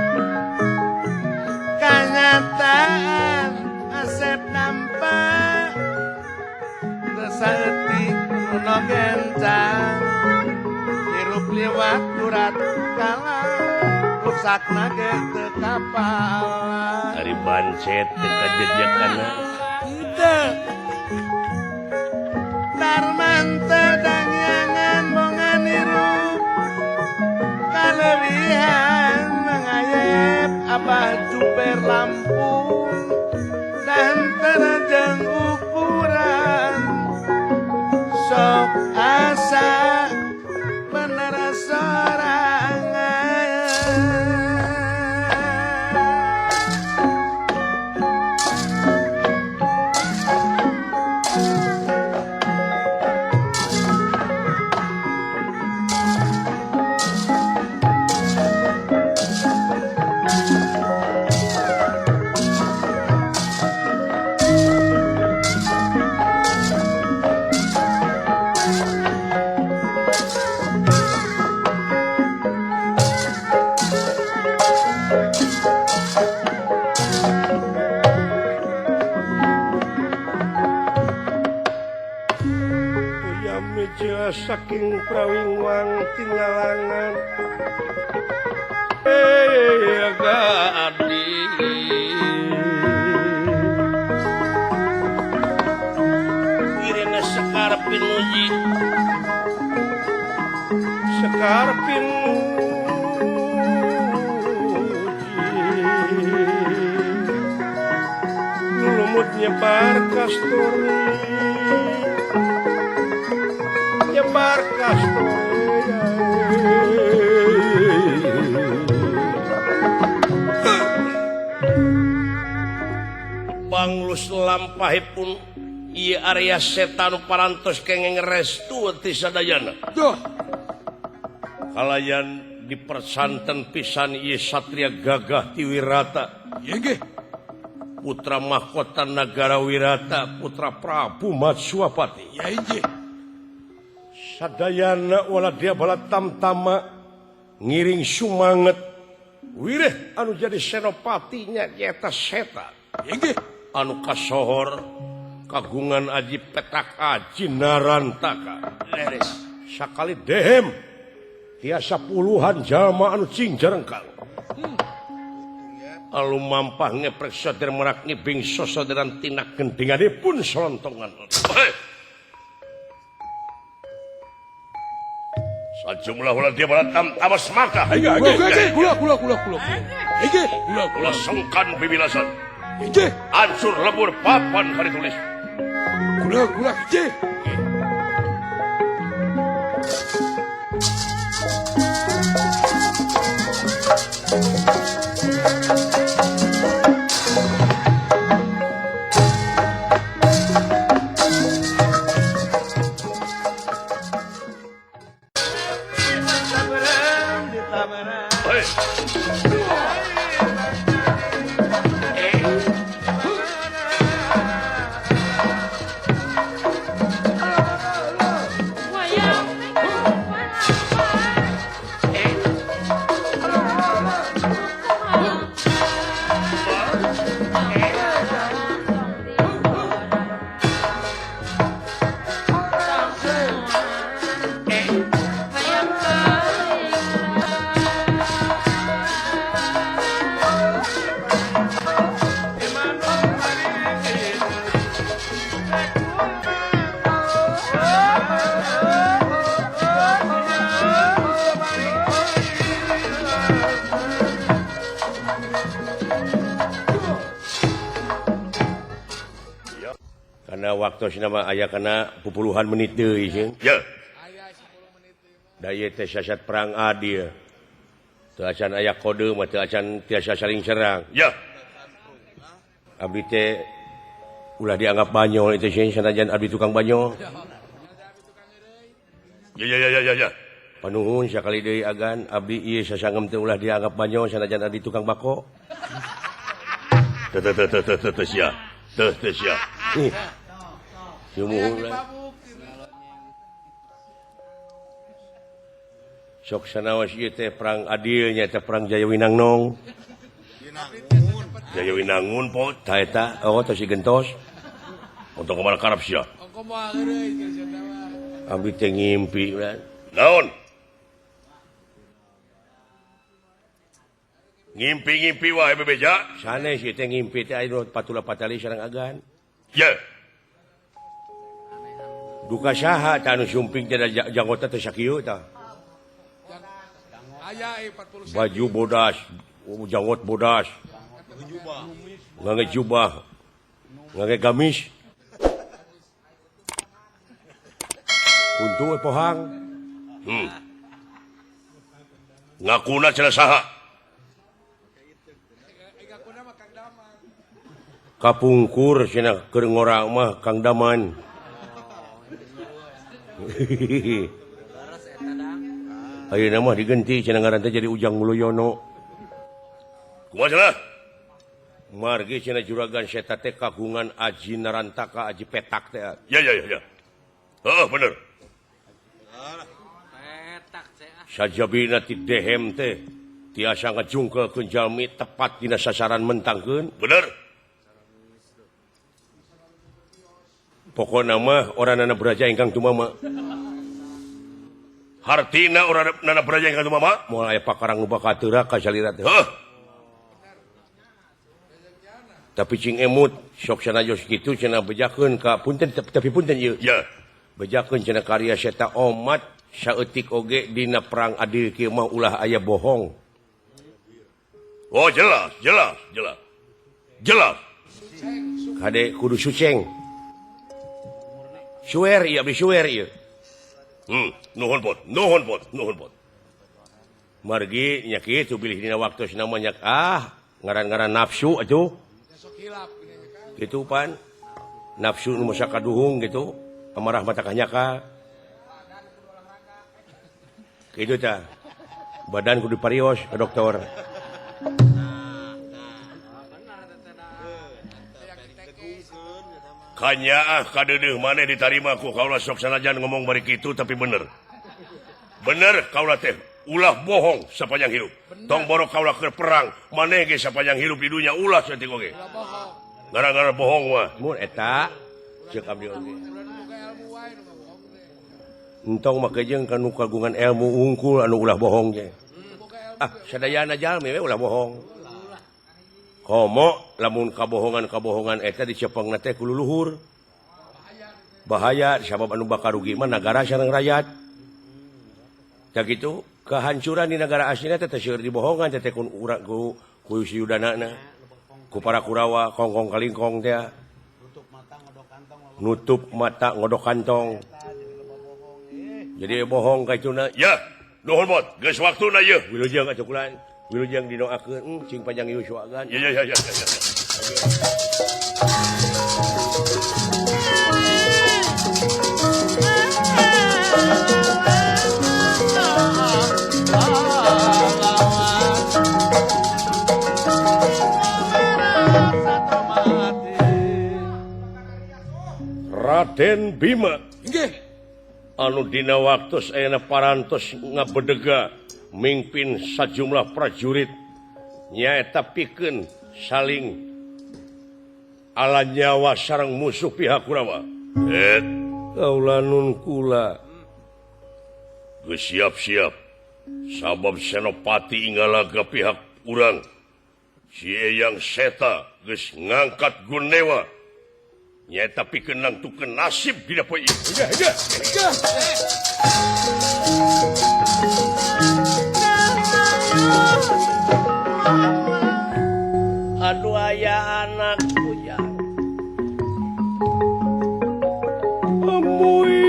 kanyataan asep nampak saeutik nu gencang hirup liwat urat kala rusakna ge teu kapal ari bancet teu kajejakana teu Darman teu dangyangan bongan hirup kalebihan mangayep abah juper Lampung dan terjeng ukuran sok asa bener sorangan. Saking prawingwang tingalangan gadi Irene Sekar Pinuji Sekar Pinuji lulumut nyebar kasturi nyebar kasturi Banglus lampahipun ieu area setan parantos kenging restu ti sadayana. Duh. Kalayan dipersanten pisan ieu satria gagah ti Wirata. Ieu nggih. Putra mahkota nagara Wirata, putra Prabu Matswapati. Ya inggih. Sadayana wala dia bala tamtama ngiring sumanget wireh anu jadi senopatinya nyata setan. Inggih. Anu kasohor kagungan aji petak aji narantaka. Leres. Sakali dehem tiasa puluhan jalma anu cing jarengkal. Alu mampah ngeprek sader merak ngibing sosoderan tina gendinganipun solontongan. Sajumlah ulah dia bala tamtama semaka. Kula kula kula kula. Inggih, kula kula sungkan bibilasan. Inggih. Ansur lebur papan hari tulis. Kula kula inggih. Waktu nama aya kana puluhan menit deui sih. Ya. Da ieu teh sasat perang adil. Teu acan aya kode mah teu acan tiasa saling serang. Ya. Abdi teh ulah dianggap banyol itu sih sanajan abdi tukang banyol. Ya ya ya ya ya. Panuhun sakali deui agan abdi ieu sasangem teh ulah dianggap banyol sanajan abdi tukang bako. Teu teu teu teu teu sia. Teu teu sia. Sok sanaos ieu teh perang adilnya teh perang Jayawinangnong. Jayawinangun po ta eta oh teh si gentos. Untung kumaha karep sia. Abdi teh ngimpi naon? Ngimpi-ngimpi wae bebeja. Sanes ieu teh ngimpi teh aya patula patali sareng agan. Ye. Duka saha tah anu sumping teh janggota teh sakieu tah. Baju bodas, janggot bodas. Ngangge jubah. Ngangge gamis. Untung we pohang. Ngakuna cenah saha? Kapungkur cenah keur ngora mah Kang Daman. Ayeuna mah digenti cenah ngaran teh jadi Ujang Mulyono. Kumaha cenah? Margi cenah juragan seta teh kagungan aji narantaka aji petak teh. Ya ya ya. Heeh bener. Sajabina ti dehem teh tiasa ngajungkeulkeun jalmi tepat dina sasaran mentangkeun. Bener. Pokona mah oranana beraja ingkang tumama. Hartina oranana beraja ingkang tumama? Moal aya pakarang nu bakal teurak ka salira teh. Heuh. Tapi cing emut sok sanajos kitu cenah bejakeun ka punten tapi punten ieu. Ya. Bejakeun cenah karya seta omat saeutik oge dina perang adil kieu mah ulah aya bohong. Oh jelas, jelas, jelas. Jelas. Kade kudu suceng. Suwer ieu abdi suwer ieu. Nuhun pot, nuhun pot, nuhun pot. Margi nya kitu bilih dina waktu namanya ngaran-ngaran nafsu atuh. Gitu pan. Nafsu nu masa kaduhung gitu, amarah mata kanyaka. Kitu tah. Badan kudu parios ka dokter. Kanyaah kadeudeuh maneh ditarima ku kaula sok sanajan ngomong bari kitu tapi bener. Bener kaula teh ulah bohong sapanjang hirup. Tong borok kaula keur perang maneh ge sapanjang hirup di dunya ulah saeutik oge. Gara-gara bohong mah. Mun eta ceuk abdi oge. Entong make jeung ka nu kagungan ilmu unggul anu ulah bohong ge. Ah sadayana jalmi we ulah bohong. Komo lamun kabohongan-kabohongan eta dicepengna teh ku luluhur. Bahaya sabab anu bakal rugi mah nagara sareng rakyat. Tah kitu kehancuran di nagara aslina teh seueur dibohongan teh ku urang ku suyudanana. Ku para Kurawa kongkong kalingkong teh. Nutup mata ngodok kantong. Jadi bohong ka ituna. Ya, nuhun bot, geus waktuna ieu. Wilujeng atuh kulan. Wilujeng didoakeun cing panjang yuswa gan. Ya ya ya ya. Raden Bima. Nggih. Anu dina waktu ayeuna parantos ngabedega mimpin sajumlah prajurit nyaeta pikeun saling ala nyawa sareng musuh pihak Kurawa. Kaula nun kula. Geus siap-siap. Sabab Senopati ingalaga pihak urang. Si Eyang Seta geus ngangkat Gunewa. Nyaeta pikeun nangtukeun nasib dina poe ieu. Aduh aya anak ujang. Amui.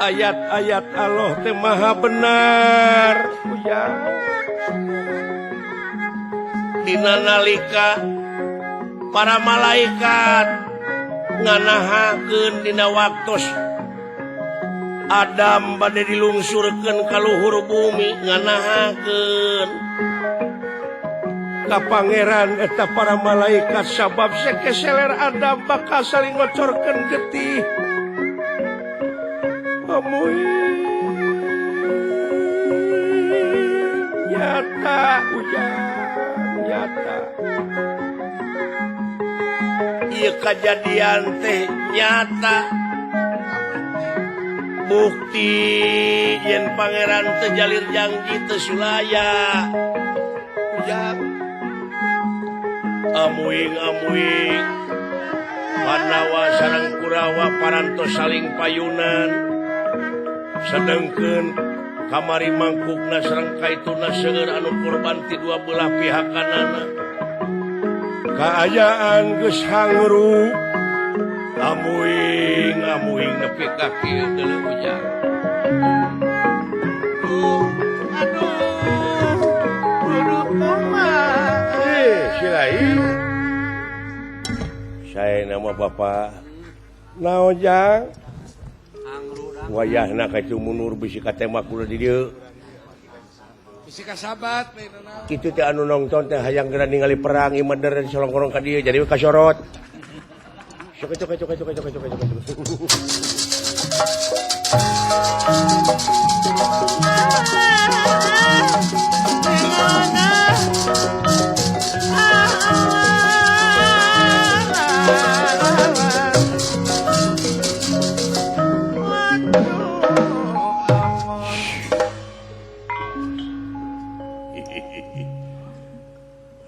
Ayat-ayat Allah teh maha benar ujang. Dina nalika para malaikat nganahakeun dina waktos Adam bade dilungsurkeun ka luhur bumi nganahakeun Ka pangeran eta para malaikat sabab sekeseler Adam bakal saling ngocorkeun getih. Amuy nyata ujang nyata. Ieu kajadian teh nyata. Bukti yen pangeran teu jalir janji teu sulaya. Ujang amuing amuing Pandawa sareng Kurawa parantos saling payunan sedengkeun kamari mangkukna sareng kaituna seueur anu kurban ti dua belah pihak kanana kaayaan geus hangru amuing amuing nepi ka kieu deuleu ujang. Aduh kudu kumaha si saya nama Bapak naon jang wayahna ka itu mundur bisi katemak ulah di dieu bisi kasabat kitu teh anu nongton teh hayang geura ningali perang ieu mah der solongkorong ka dieu jadi kasorot sok sok sok sok sok sok sok.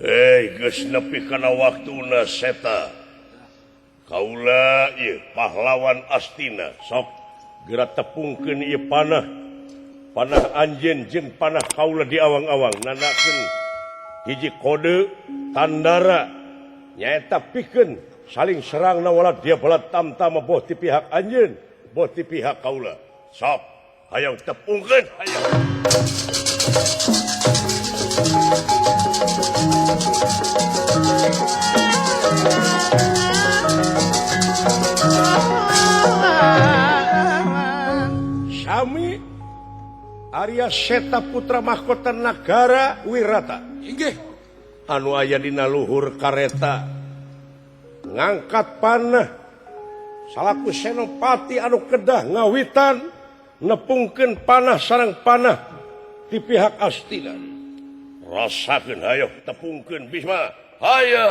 Hei geus nepi kana waktuna seta kaula ieu pahlawan Astina sok geura tepungkeun ieu panah panah anjeun jeung panah kaula di awang-awang nandakeun hiji kode tandara nyaeta pikeun saling serang nawala dia balat tamtama boh ti pihak anjeun boh ti pihak kaula sok hayang tepungkeun hayang. Sami Arya Seta Putra Mahkota Nagara Wirata inggih anu aya dina luhur kareta ngangkat panah salaku senopati anu kedah ngawitan nepungkeun panah sareng panah ti pihak Astina. Rasakeun hayo tepungkeun Bisma hayo.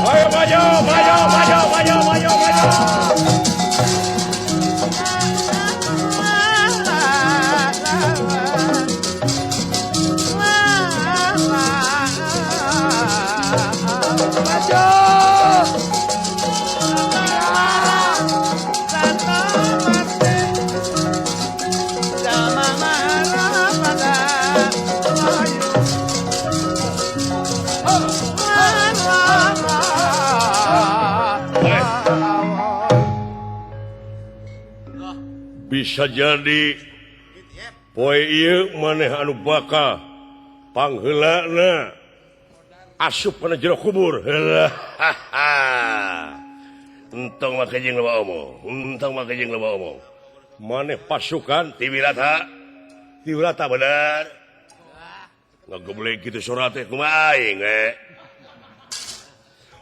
Ayo maju maju maju maju maju maju. Bisa jadi poe ieu maneh anu bakal pangheulana asup kana jero kubur. Heulah. Entong make jeung loba omong, entong make jeung loba omong. Maneh pasukan ti Wirata. Ti Wirata bener. Ngageblek kitu sora teh kumaha aing we.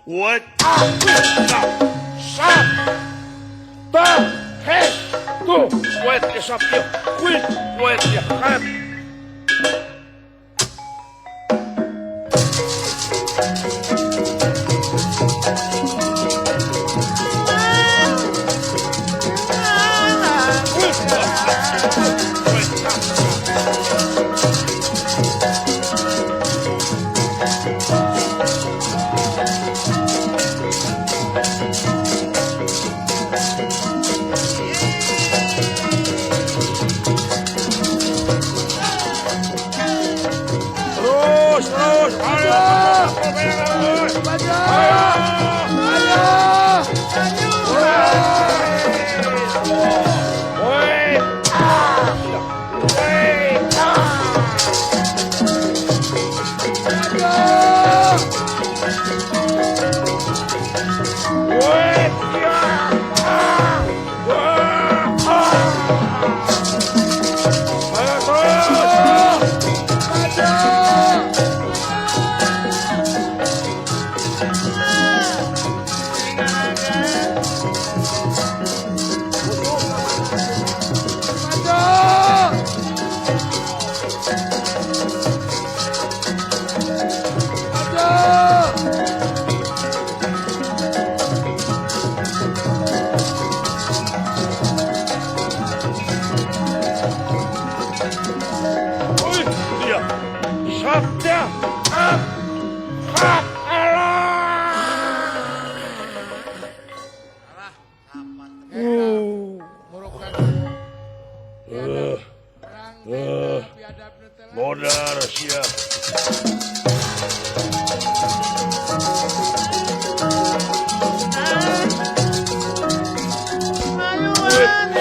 What? Sat. Ta. He. Tuh, wet ya sap ya, wet, wet ya, hat.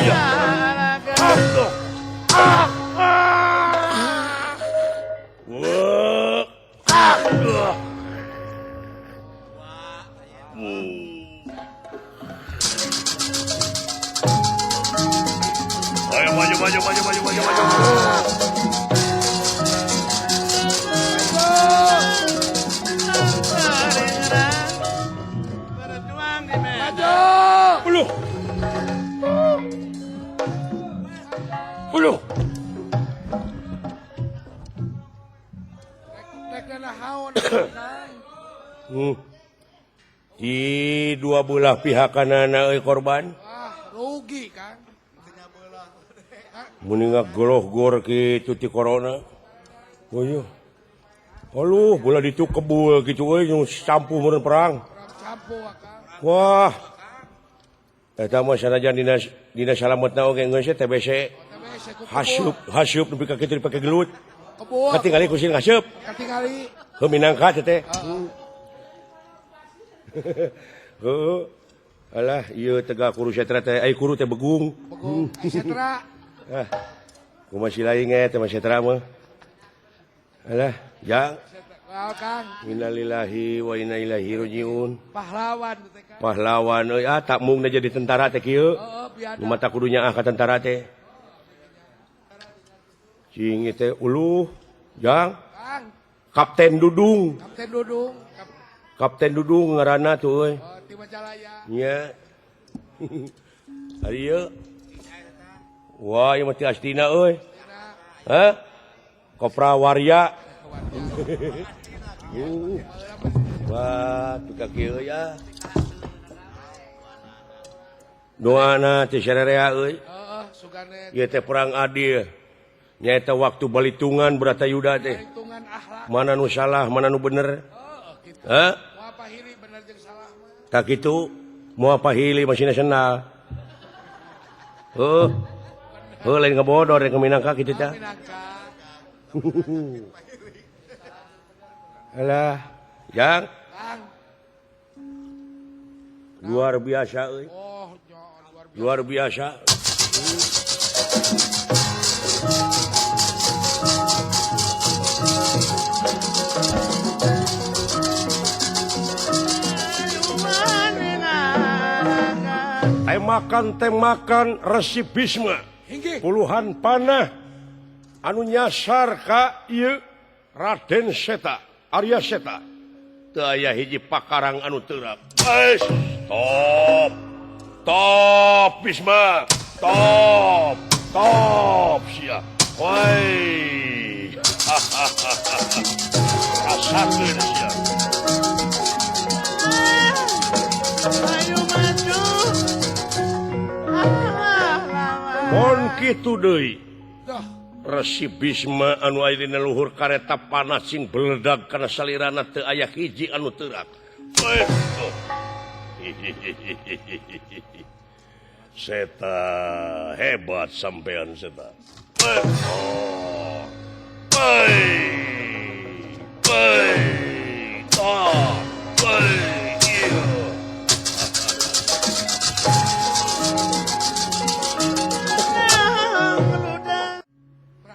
Ayo maju maju maju maju maju maju. Maju. Uluh. Di dua belah pihak kanana euy korban. Wah, rugi Kang. Mending goloh-gor kitu ti corona. Oh iya. Aluh, bola ditu kebul kitu euy nu campuh meureun perang. Wah. Eta mah sanajan dina salametna oge geus TBC. Hasup, hasup nepi ka kitu dipake gelut. Katingali ku sieun ngasup. Katingali. Heuh minangka teh teh. Heuh. Alah, ieu tegak kuru setra teh, ai kuru teh begung. Begung, ai setra. Ah. Kumaha si lain teh mah setra mah. Alah, jang. Kang. Innalillahi wa inna ilaihi rajiun. Pahlawan teh Kang. Pahlawan euy, ah tak mungna jadi tentara teh kieu. Heeh, nu mata kudu nyaah ka tentara teh. Cing teh uluh, jang. Kang. Kapten Dudung. Kapten Dudung. Kapten Dudung ngaranna tuh euy. Oh, ti Majalaya. Nya. Ari ieu. Wah, ieu mah ti Astina euy. Hah? Kopra Warya. Wah, tuh kieu ya. Doana teh sarerea euy. Heeh, sugane. Ieu teh perang adil. Nyaeta waktu balitungan Bratayuda teh. Mana nu salah, mana nu bener. Hah? Moal pahili bener jeung salah mah. Tak kitu, moal pahili masih nasional. Heuh. Heuh lain ngabodor rek minangka kitu tah. Alah, jang. Luar biasa euy. Luar biasa. Temakan-temakan Resi Bisma. Puluhan panah anu nyasar ka ieu Raden Seta, Arya Seta. Teu aya hiji pakarang anu teurak. Stop. Top Bisma. Top. Top sia. Woi. Rasakeun sia. Ayo maju. Pon kitu deui. Resi Bisma anu aya dina luhur kareta panas sing beledag kana salirana teu aya hiji anu teurak. Seta hebat sampean Seta. Oh. Hei. Hei. Oh. Hei.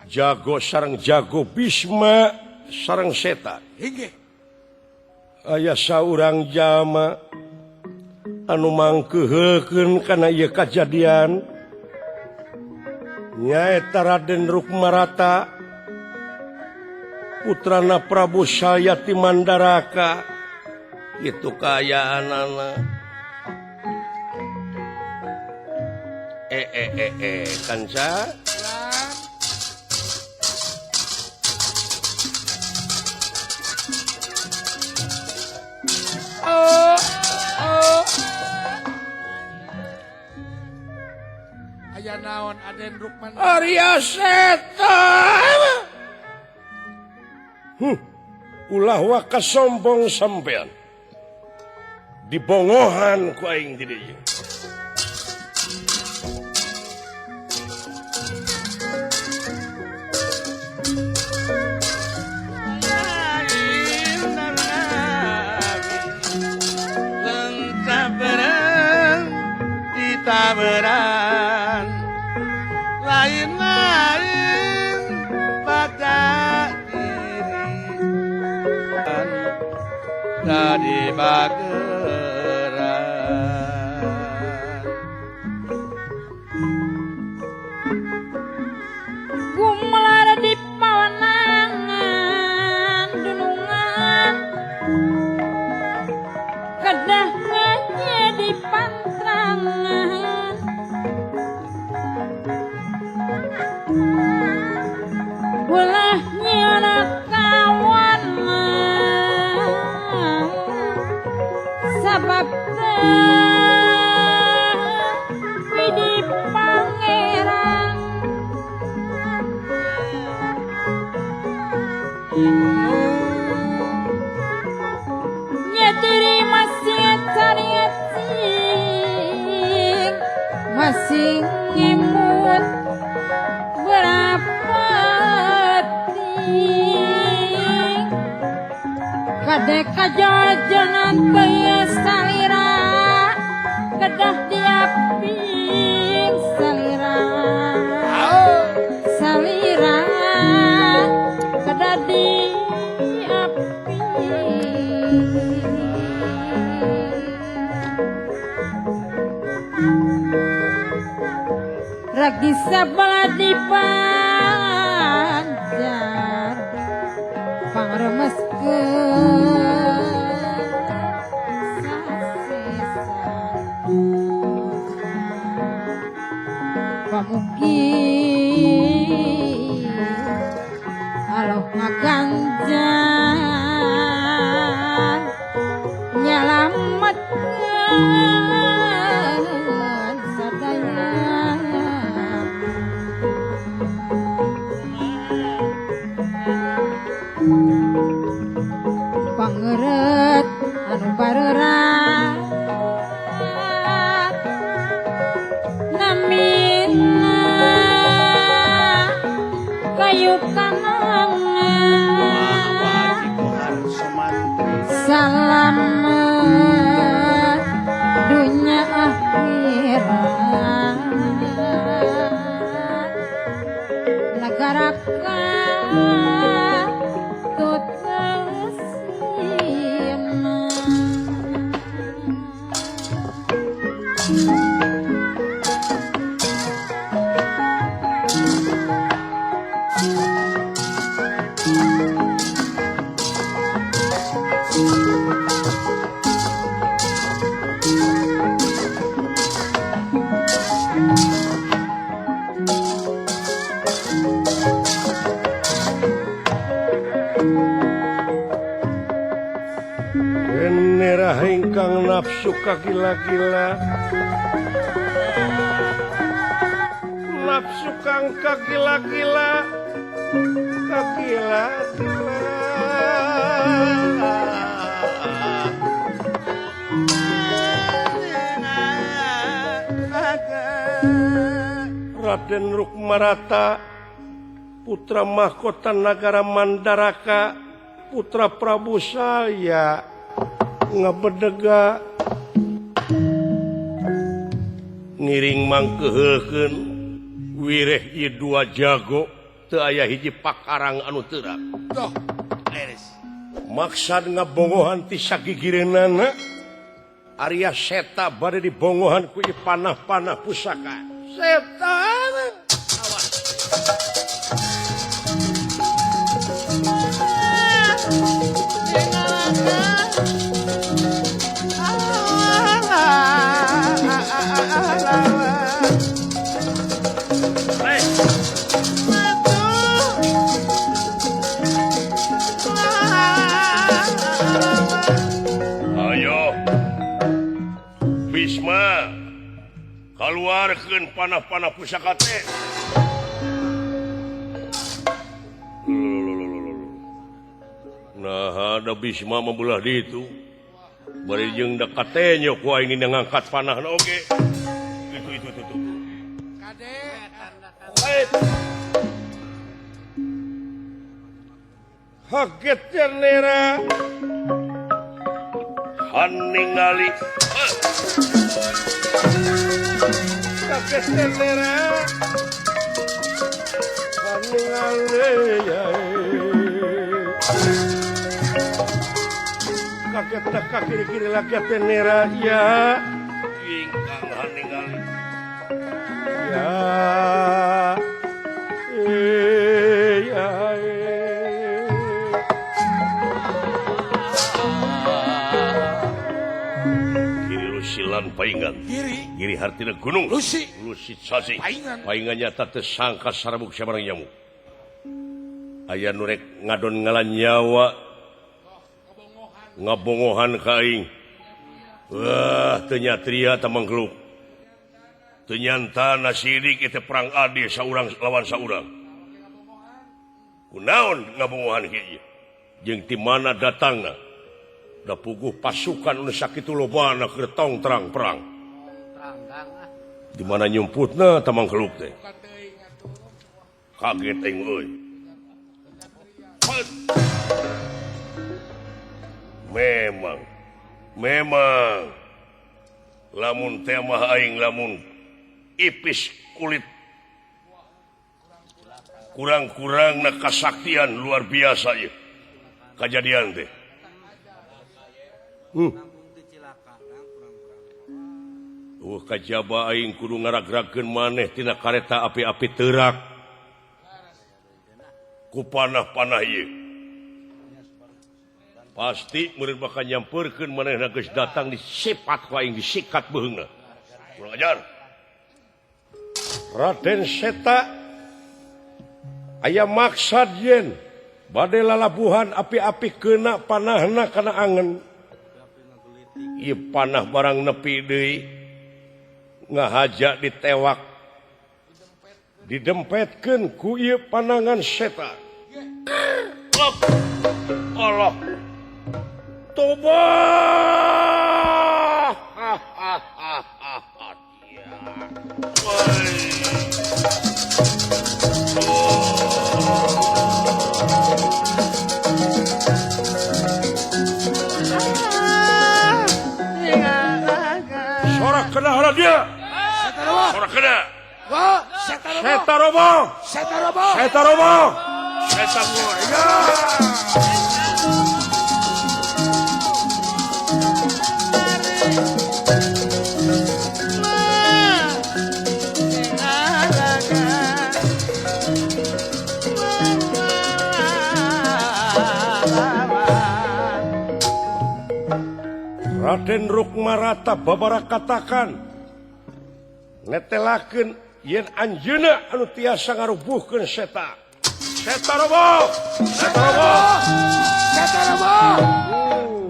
Jago sareng jago Bisma sareng Seta. Aya saurang jalma anu mangkeuheukeun kana ieu kajadian nyaeta Raden Rukmarata putrana Prabu Sayati Mandaraka. Kitu kaayaanana. Kanca. Aya naon Aden Rukman Arya Seta. Ulah waka sombong sampean. Dibongohan ku aing di dieu. Taberan. Tadi bageran gumelar di pawenangan dunungan kedah ngajadi pantrangan ulah nyana kawan sabab widi pangeran nyetiri masih cari masih ngemut berapa ting kadek kajajanan teu salira kedah diaping salira salira kedah diaping ragi sabelah di panjar pangremeskeun sasesa pamugi aloh ngaganjar nyalametkeun sadaya. Pangeret anu barerat namina kayu kanangan salamet dunya akhirat negara ingkang nafsu kagila-gila nafsu kang kagila-gila kagila-gila Raden Rukmarata putra mahkota nagara Mandaraka putra Prabu Salya ngabedega ngiring mangkeheulkeun wireh ieu dua jago teu aya hiji pakarang anu teurak. Toh, leres. Maksad ngabongohan ti sagigireunana Arya Seta bade dibongohan ku ieu panah-panah pusaka. Seta awas. Ayo Bisma keluarkan panah-panah pusaka teh. Nah, ada Bisma membelah di itu. Bari jeung da katenyo ku aing ngangkat panah oge. Itu. Kade. Haget nera. Haningali. Kaget nera. Haningali. Rakyat tak kiri-kiri rakyat nera ya ingkang haningali ya ya kiri lusilan paingan kiri kiri hartina gunung lusi lusi cacing paingan nyata tersangka sarabuk sabarang nyamuk aya nu rek ngadon ngalan nyawa ngabongohan ka aing wah teu nyatria tamangkluk teu nyantana sidik eta perang adi saurang lawan saurang kunaon ngabongohan kieu jeung ti mana datangna da puguh pasukan nu sakitu lobana keur tong terang perang di mana nyumputna tamangkluk teh kaget aing euy. Memang lamun temah aing lamun ipis kulit kurang-kurang na kasaktian luar biasa ieu kajadian teh. Kajaba aing kudu ngaragrakeun maneh tina kareta api-api teurak ku panah-panah ieu. Pasti meureun bakal nyampeurkeun manehna geus datang disipat ku aing disikat beuheungna. Kurang ajar. Raden Seta aya maksad yen bade lalabuhan api-api kena panahna kana angen. Ieu panah barang nepi deui ngahaja ditewak didempetkeun ku ieu panangan Seta. Allah Toba. Sorak kena hala dia. Sorak kena. Seta robo. Seta robo. Seta robo. Seta robo. Raden Rukmarata babara katakan netelakeun yen anjeunna anu tiasa ngarubuhkeun seta. Seta roboh, seta roboh, seta roboh,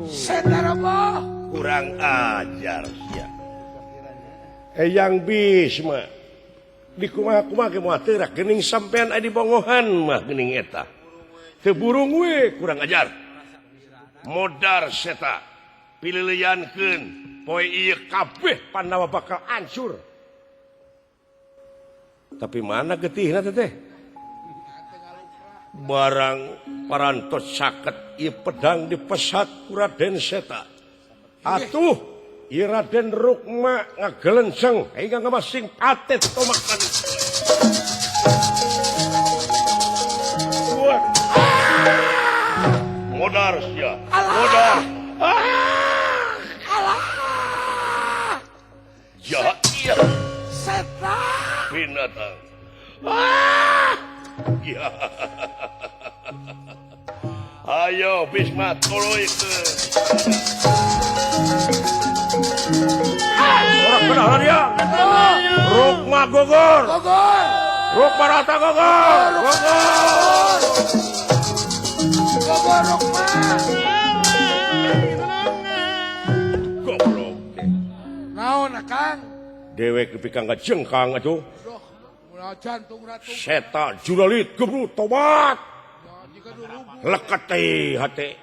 seta roboh. Kurang ajar sia. Eyang Bisma dikumaha-kumaha ge moal teurak geuning sampean aya di bongohan mah geuning eta. Teu burung we kurang ajar. Modar seta. Pililiankeun poe ieu kabeh Pandawa bakal hancur. Tapi mana getihna teh? Barang parantos saket ieu pedang dipesat ku Raden Seta. Atuh ieu Raden Rukma ngagelenceng hingga ngamasing patet tomakan. Modar sia. Modar. Jahat iya. Seta. Binatang. Ya. Ayo Bisma tuluy ke. Sorak kena dia. Rukma gogor. Gogor. Rukma rata gogor. Gogor. Gogor Rukma. Goblok. Naon Kang? Dewek nepi ka ngajengkang atuh. Seta juralit gebru tobat. Leket teh hate.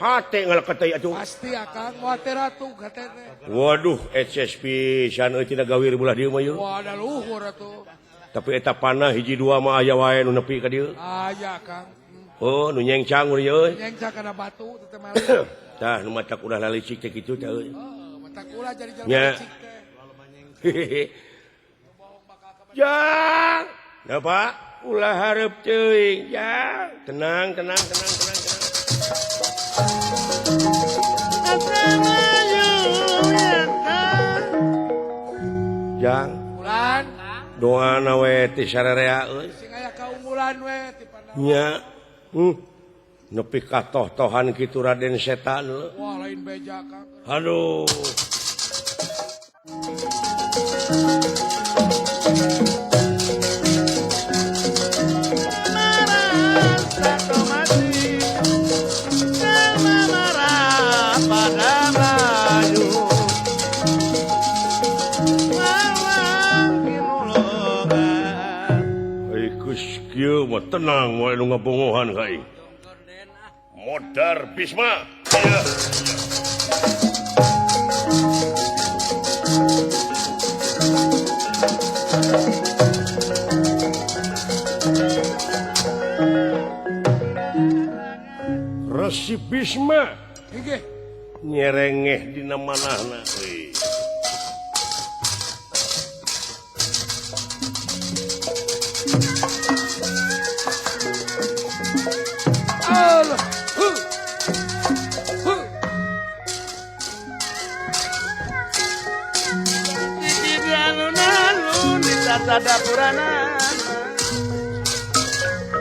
Hate ngaleket teh atuh. Pasti akang moal teh ratu hate teh. Waduh HSP pisan euy tina gawir belah dieu mah yeuh. Wah da luhur atuh. Tapi eta panah hiji dua mah aya wae nu nepi ka dieu. Aya Kang. Oh nu nyengcang euy. Nyengcang kana batu teh mah. Tah nu matak ulah lalicik teh kitu teh euy. Matak ulah jadi jelema licik teh. Jang, nah Pak, ulah hareup teuing, jang. Tenang, tenang, tenang, tenang, tenang. Jang bulan doana we ti sararea euy sing aya kaunggulan we ti Pandawa nya nepi ka toh-tohan kitu Raden Setan wah lain beja Kang aduh tenang wae nu ngabongohan ka aing. Modar Bisma. Resi Bisma inggih nyerengeh dina manahna euy.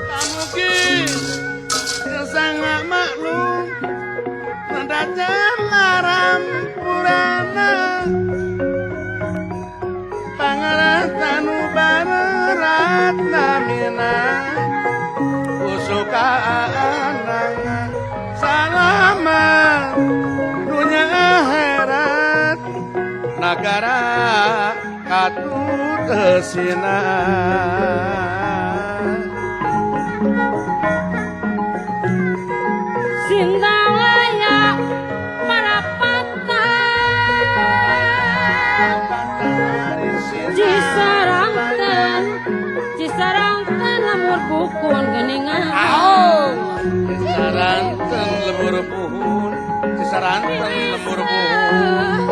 Kamuki sangat maklum nadajan laram purana pangaratanu barat namina usuka anang salamat dunia akhirat nagara katut sina. Sindang layak marapatan Cisaranten lemur pukun geningan Cisaranten lemur puhun Cisaranten lemur puhun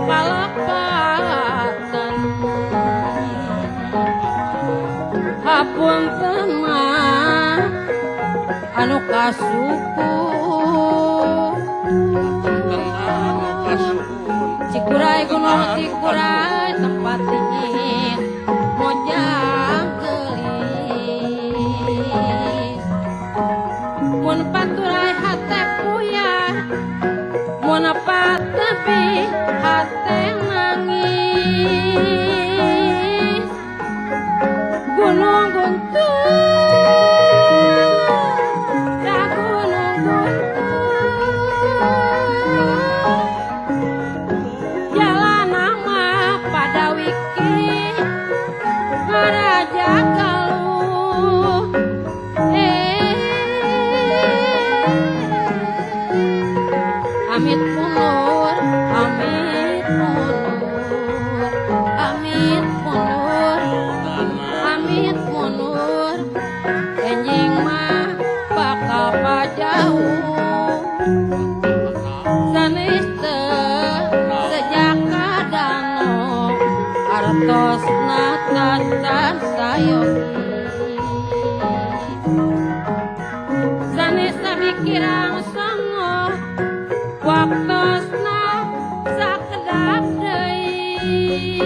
Palapatan hapunten mah anu kasuku Cikuray gunung Cikuray tempat dingin mojang geulis mun paturay hate puyah mun patepi hate nangis gunung guntur da gunung guntur jalan nama pada wiki ngaraja kaluh amit mundur amit mundur amit mundur amit mundur enjing mah bakal pajauh sanes teu sejak kadango artosna tacan sayogi sanes mikirang songo waktosna sakedap deui.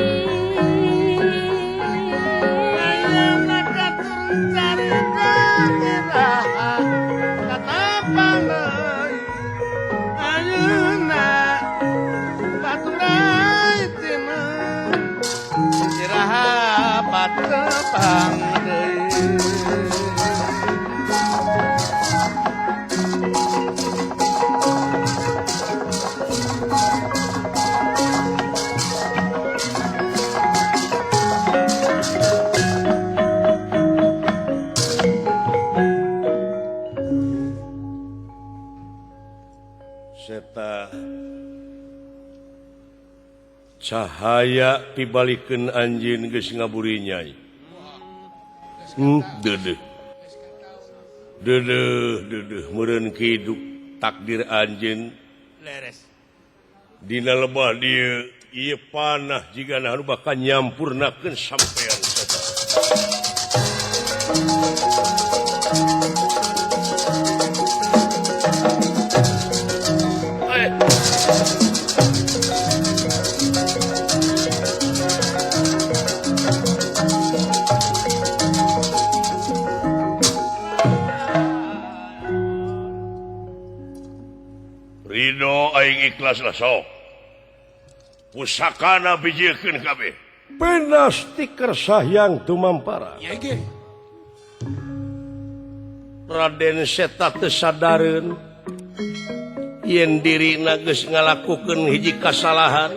Ayeuna katur carita iraha katapang deui ayeuna paturay tina iraha patepang deui. Seta cahaya pibalikeun anjeun geus ngaburi nyai. Deudeuh. Deudeuh deudeuh meureun kidup takdir anjeun. Leres. Dina lebah dieu ieu panah jigana anu bakal nyampurnakeun sampean seta. Aing ikhlas lah sok. Pusakana bijilkeun kabeh. Penasti kersahyang tumampara. Raden Seta teu sadareun yen dirina geus ngalakukeun hiji kasalahan.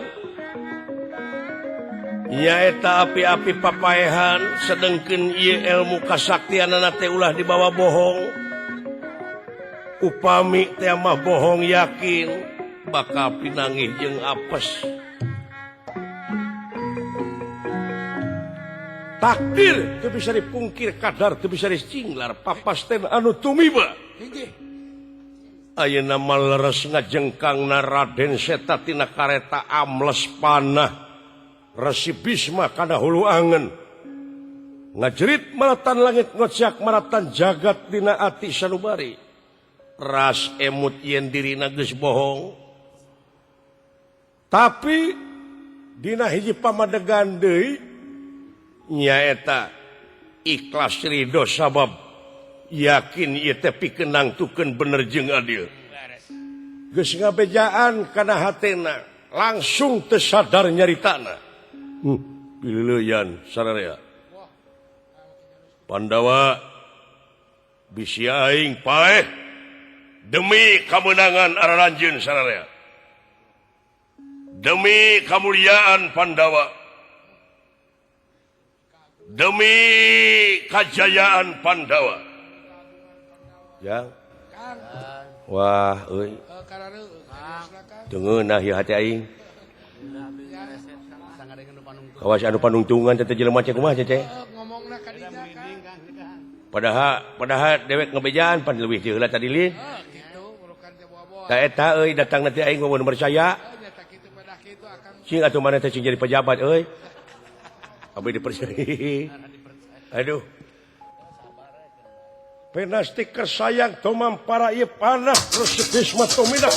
Nyaeta api-api papaehan sedengkeun ieu ilmu kasaktianana teh ulah dibawa bohong. Upami teh mah bohong yakin bakal pinangih jeung apes. Takdir teu bisa dipungkir, kadar teu bisa dicinglar, papasten anu tumiba. Ayeuna mah leres ngajengkangna Raden Seta tina kareta amles panah. Resi Bisma kana hulu angen. Ngajerit maratan langit ngocak maratan jagat dina ati sanubari. Ras emut yen dirina geus bohong. Tapi dina hiji pamadegan deui nyaeta ikhlas ridho sabab yakin ieu teh pikeun nangtukeun bener jeung adil. Geus ngabejaan kana hatena langsung teu sadar nyaritana. Pileuyan sararea. Pandawa bisi aing paeh demi kemenangan aranjeun sararea. Demi kemuliaan Pandawa. Demi kejayaan Pandawa. Ya. Wah, euy. Teu ngeunah ieu hati aing. Kawas anu panungtungan teh jelema cek kumaha cece. Padahal dewek ngebejaan pan leuwih teh heula tadi lin. Ta eta euy datang nanti aing mun percaya. Cing atuh maneh teh cing jadi pejabat euy. Abdi dipercaya. Aduh. Penasti kersayang tumampara ieu panah Resi Bisma tumidak.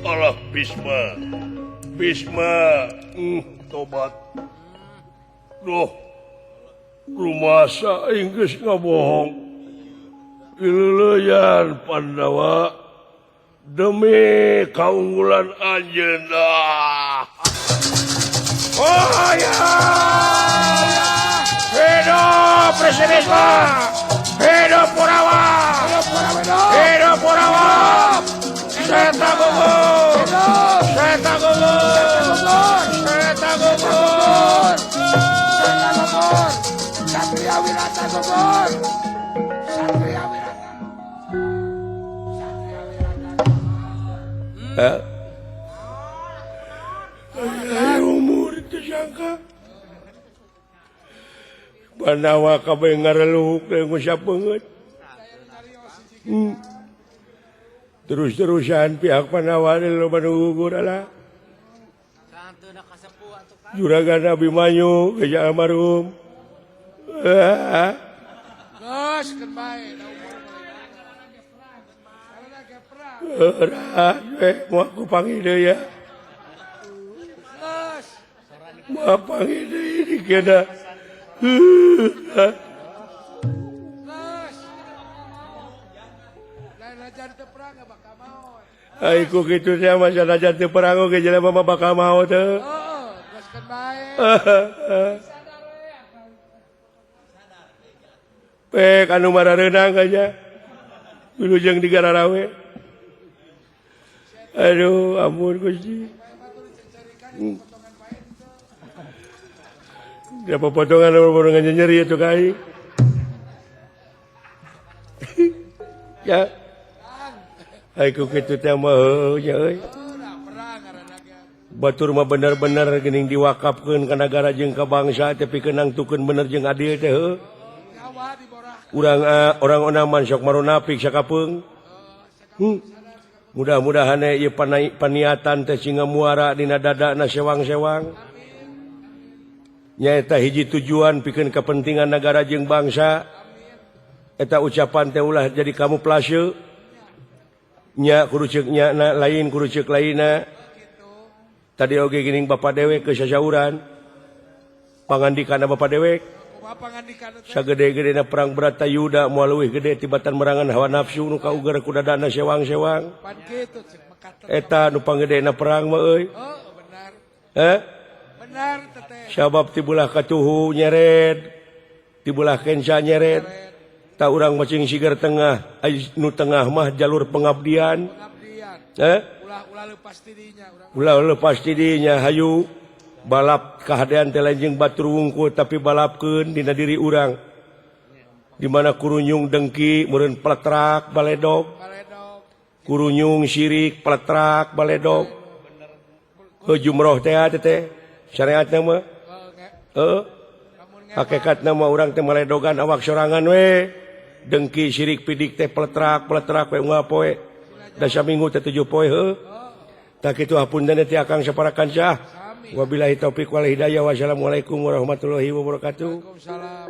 Allah Bisma. Bisma, tobat. Duh. Rumasa aing geus ngabohong. Ileuleyan Pandawa demi kaunggulan anjeunna. Oh ya. Hidup Presiden Bisma. Hidup Kurawa. Hidup Kurawa. Seta gugur. Seta gugur. Seta gugur. Seta gugur. Satria Wirata gugur. Satria Wirata. Satria Wirata. Umur itu sangka. Pandawa kabeh ngareluk teh ngusap beungeut. Terus-terusan pihak Pandawa loba nu gugur ala. Juragan Abimanyu geus almarhum. Geus keun bae da umur. Ora we moal ku panggih deui ya. Geus. Moal panggih deui dikena. Geus. Lain ajar teu perang bakal maot. Ai ku kitu teh mah sanajan teu perang oge jelema mah bakal maot teh. Heeh, geus keun bae. Pek anu marareunang aja. Wilujeng digararawe. Aduh, ampun Gusti. Dapat potongan potongan nyeri itu kai. Ya. Ai ku kitu teh mah nya euy. Batur mah bener-bener geuning diwakafkeun ka nagara jeung ka bangsa teh pikeun nangtukeun bener jeung adil teh heuh. Urang orang onaman sok marunapik sakapeung. Mudah-mudahan ieu paniatan teh sing ngamuara dina dadana sewang-sewang. Nyaeta hiji tujuan pikeun kepentingan nagara jeung bangsa. Eta ucapan teh ulah jadi kamuflase. Nya kudu ceuk nya na lain kudu ceuk lainna. Tadi oge geuning bapa dewek ke sasauran. Pangandikana bapa dewek. Sagede-gedena perang Bratayuda moal leuwih gede tibatan merangan hawa nafsu nu kauger ku dadana sewang-sewang. Eta nu panggedena perang mah euy. Benar teteh. Sabab tibulah katuhu nyeret, tibulah kenca nyeret. Ta urang macing sigar tengah, nu tengah mah jalur pengabdian. Ulah lepas dinya urang. Ulah lepas dinya hayu. Balap kahadean teh lain jeung batur wungkul tapi balapkeun dina diri urang. Di mana kurunyung dengki meureun pletrak baledog. Kurunyung sirik pletrak baledog. Heuh jumroh teh teh syariatna mah. Heuh. Hakikatna mah urang teh maledogan awak sorangan we. Dengki sirik pidik teh pletrak pletrak we unggal poe. Da saminggu teh 7 poe heuh. Tah kitu hapunten teh akang sapara kancah. Wabillahi taufik wal hidayah. Wassalamualaikum warahmatullahi wabarakatuh. Waalaikumsalam.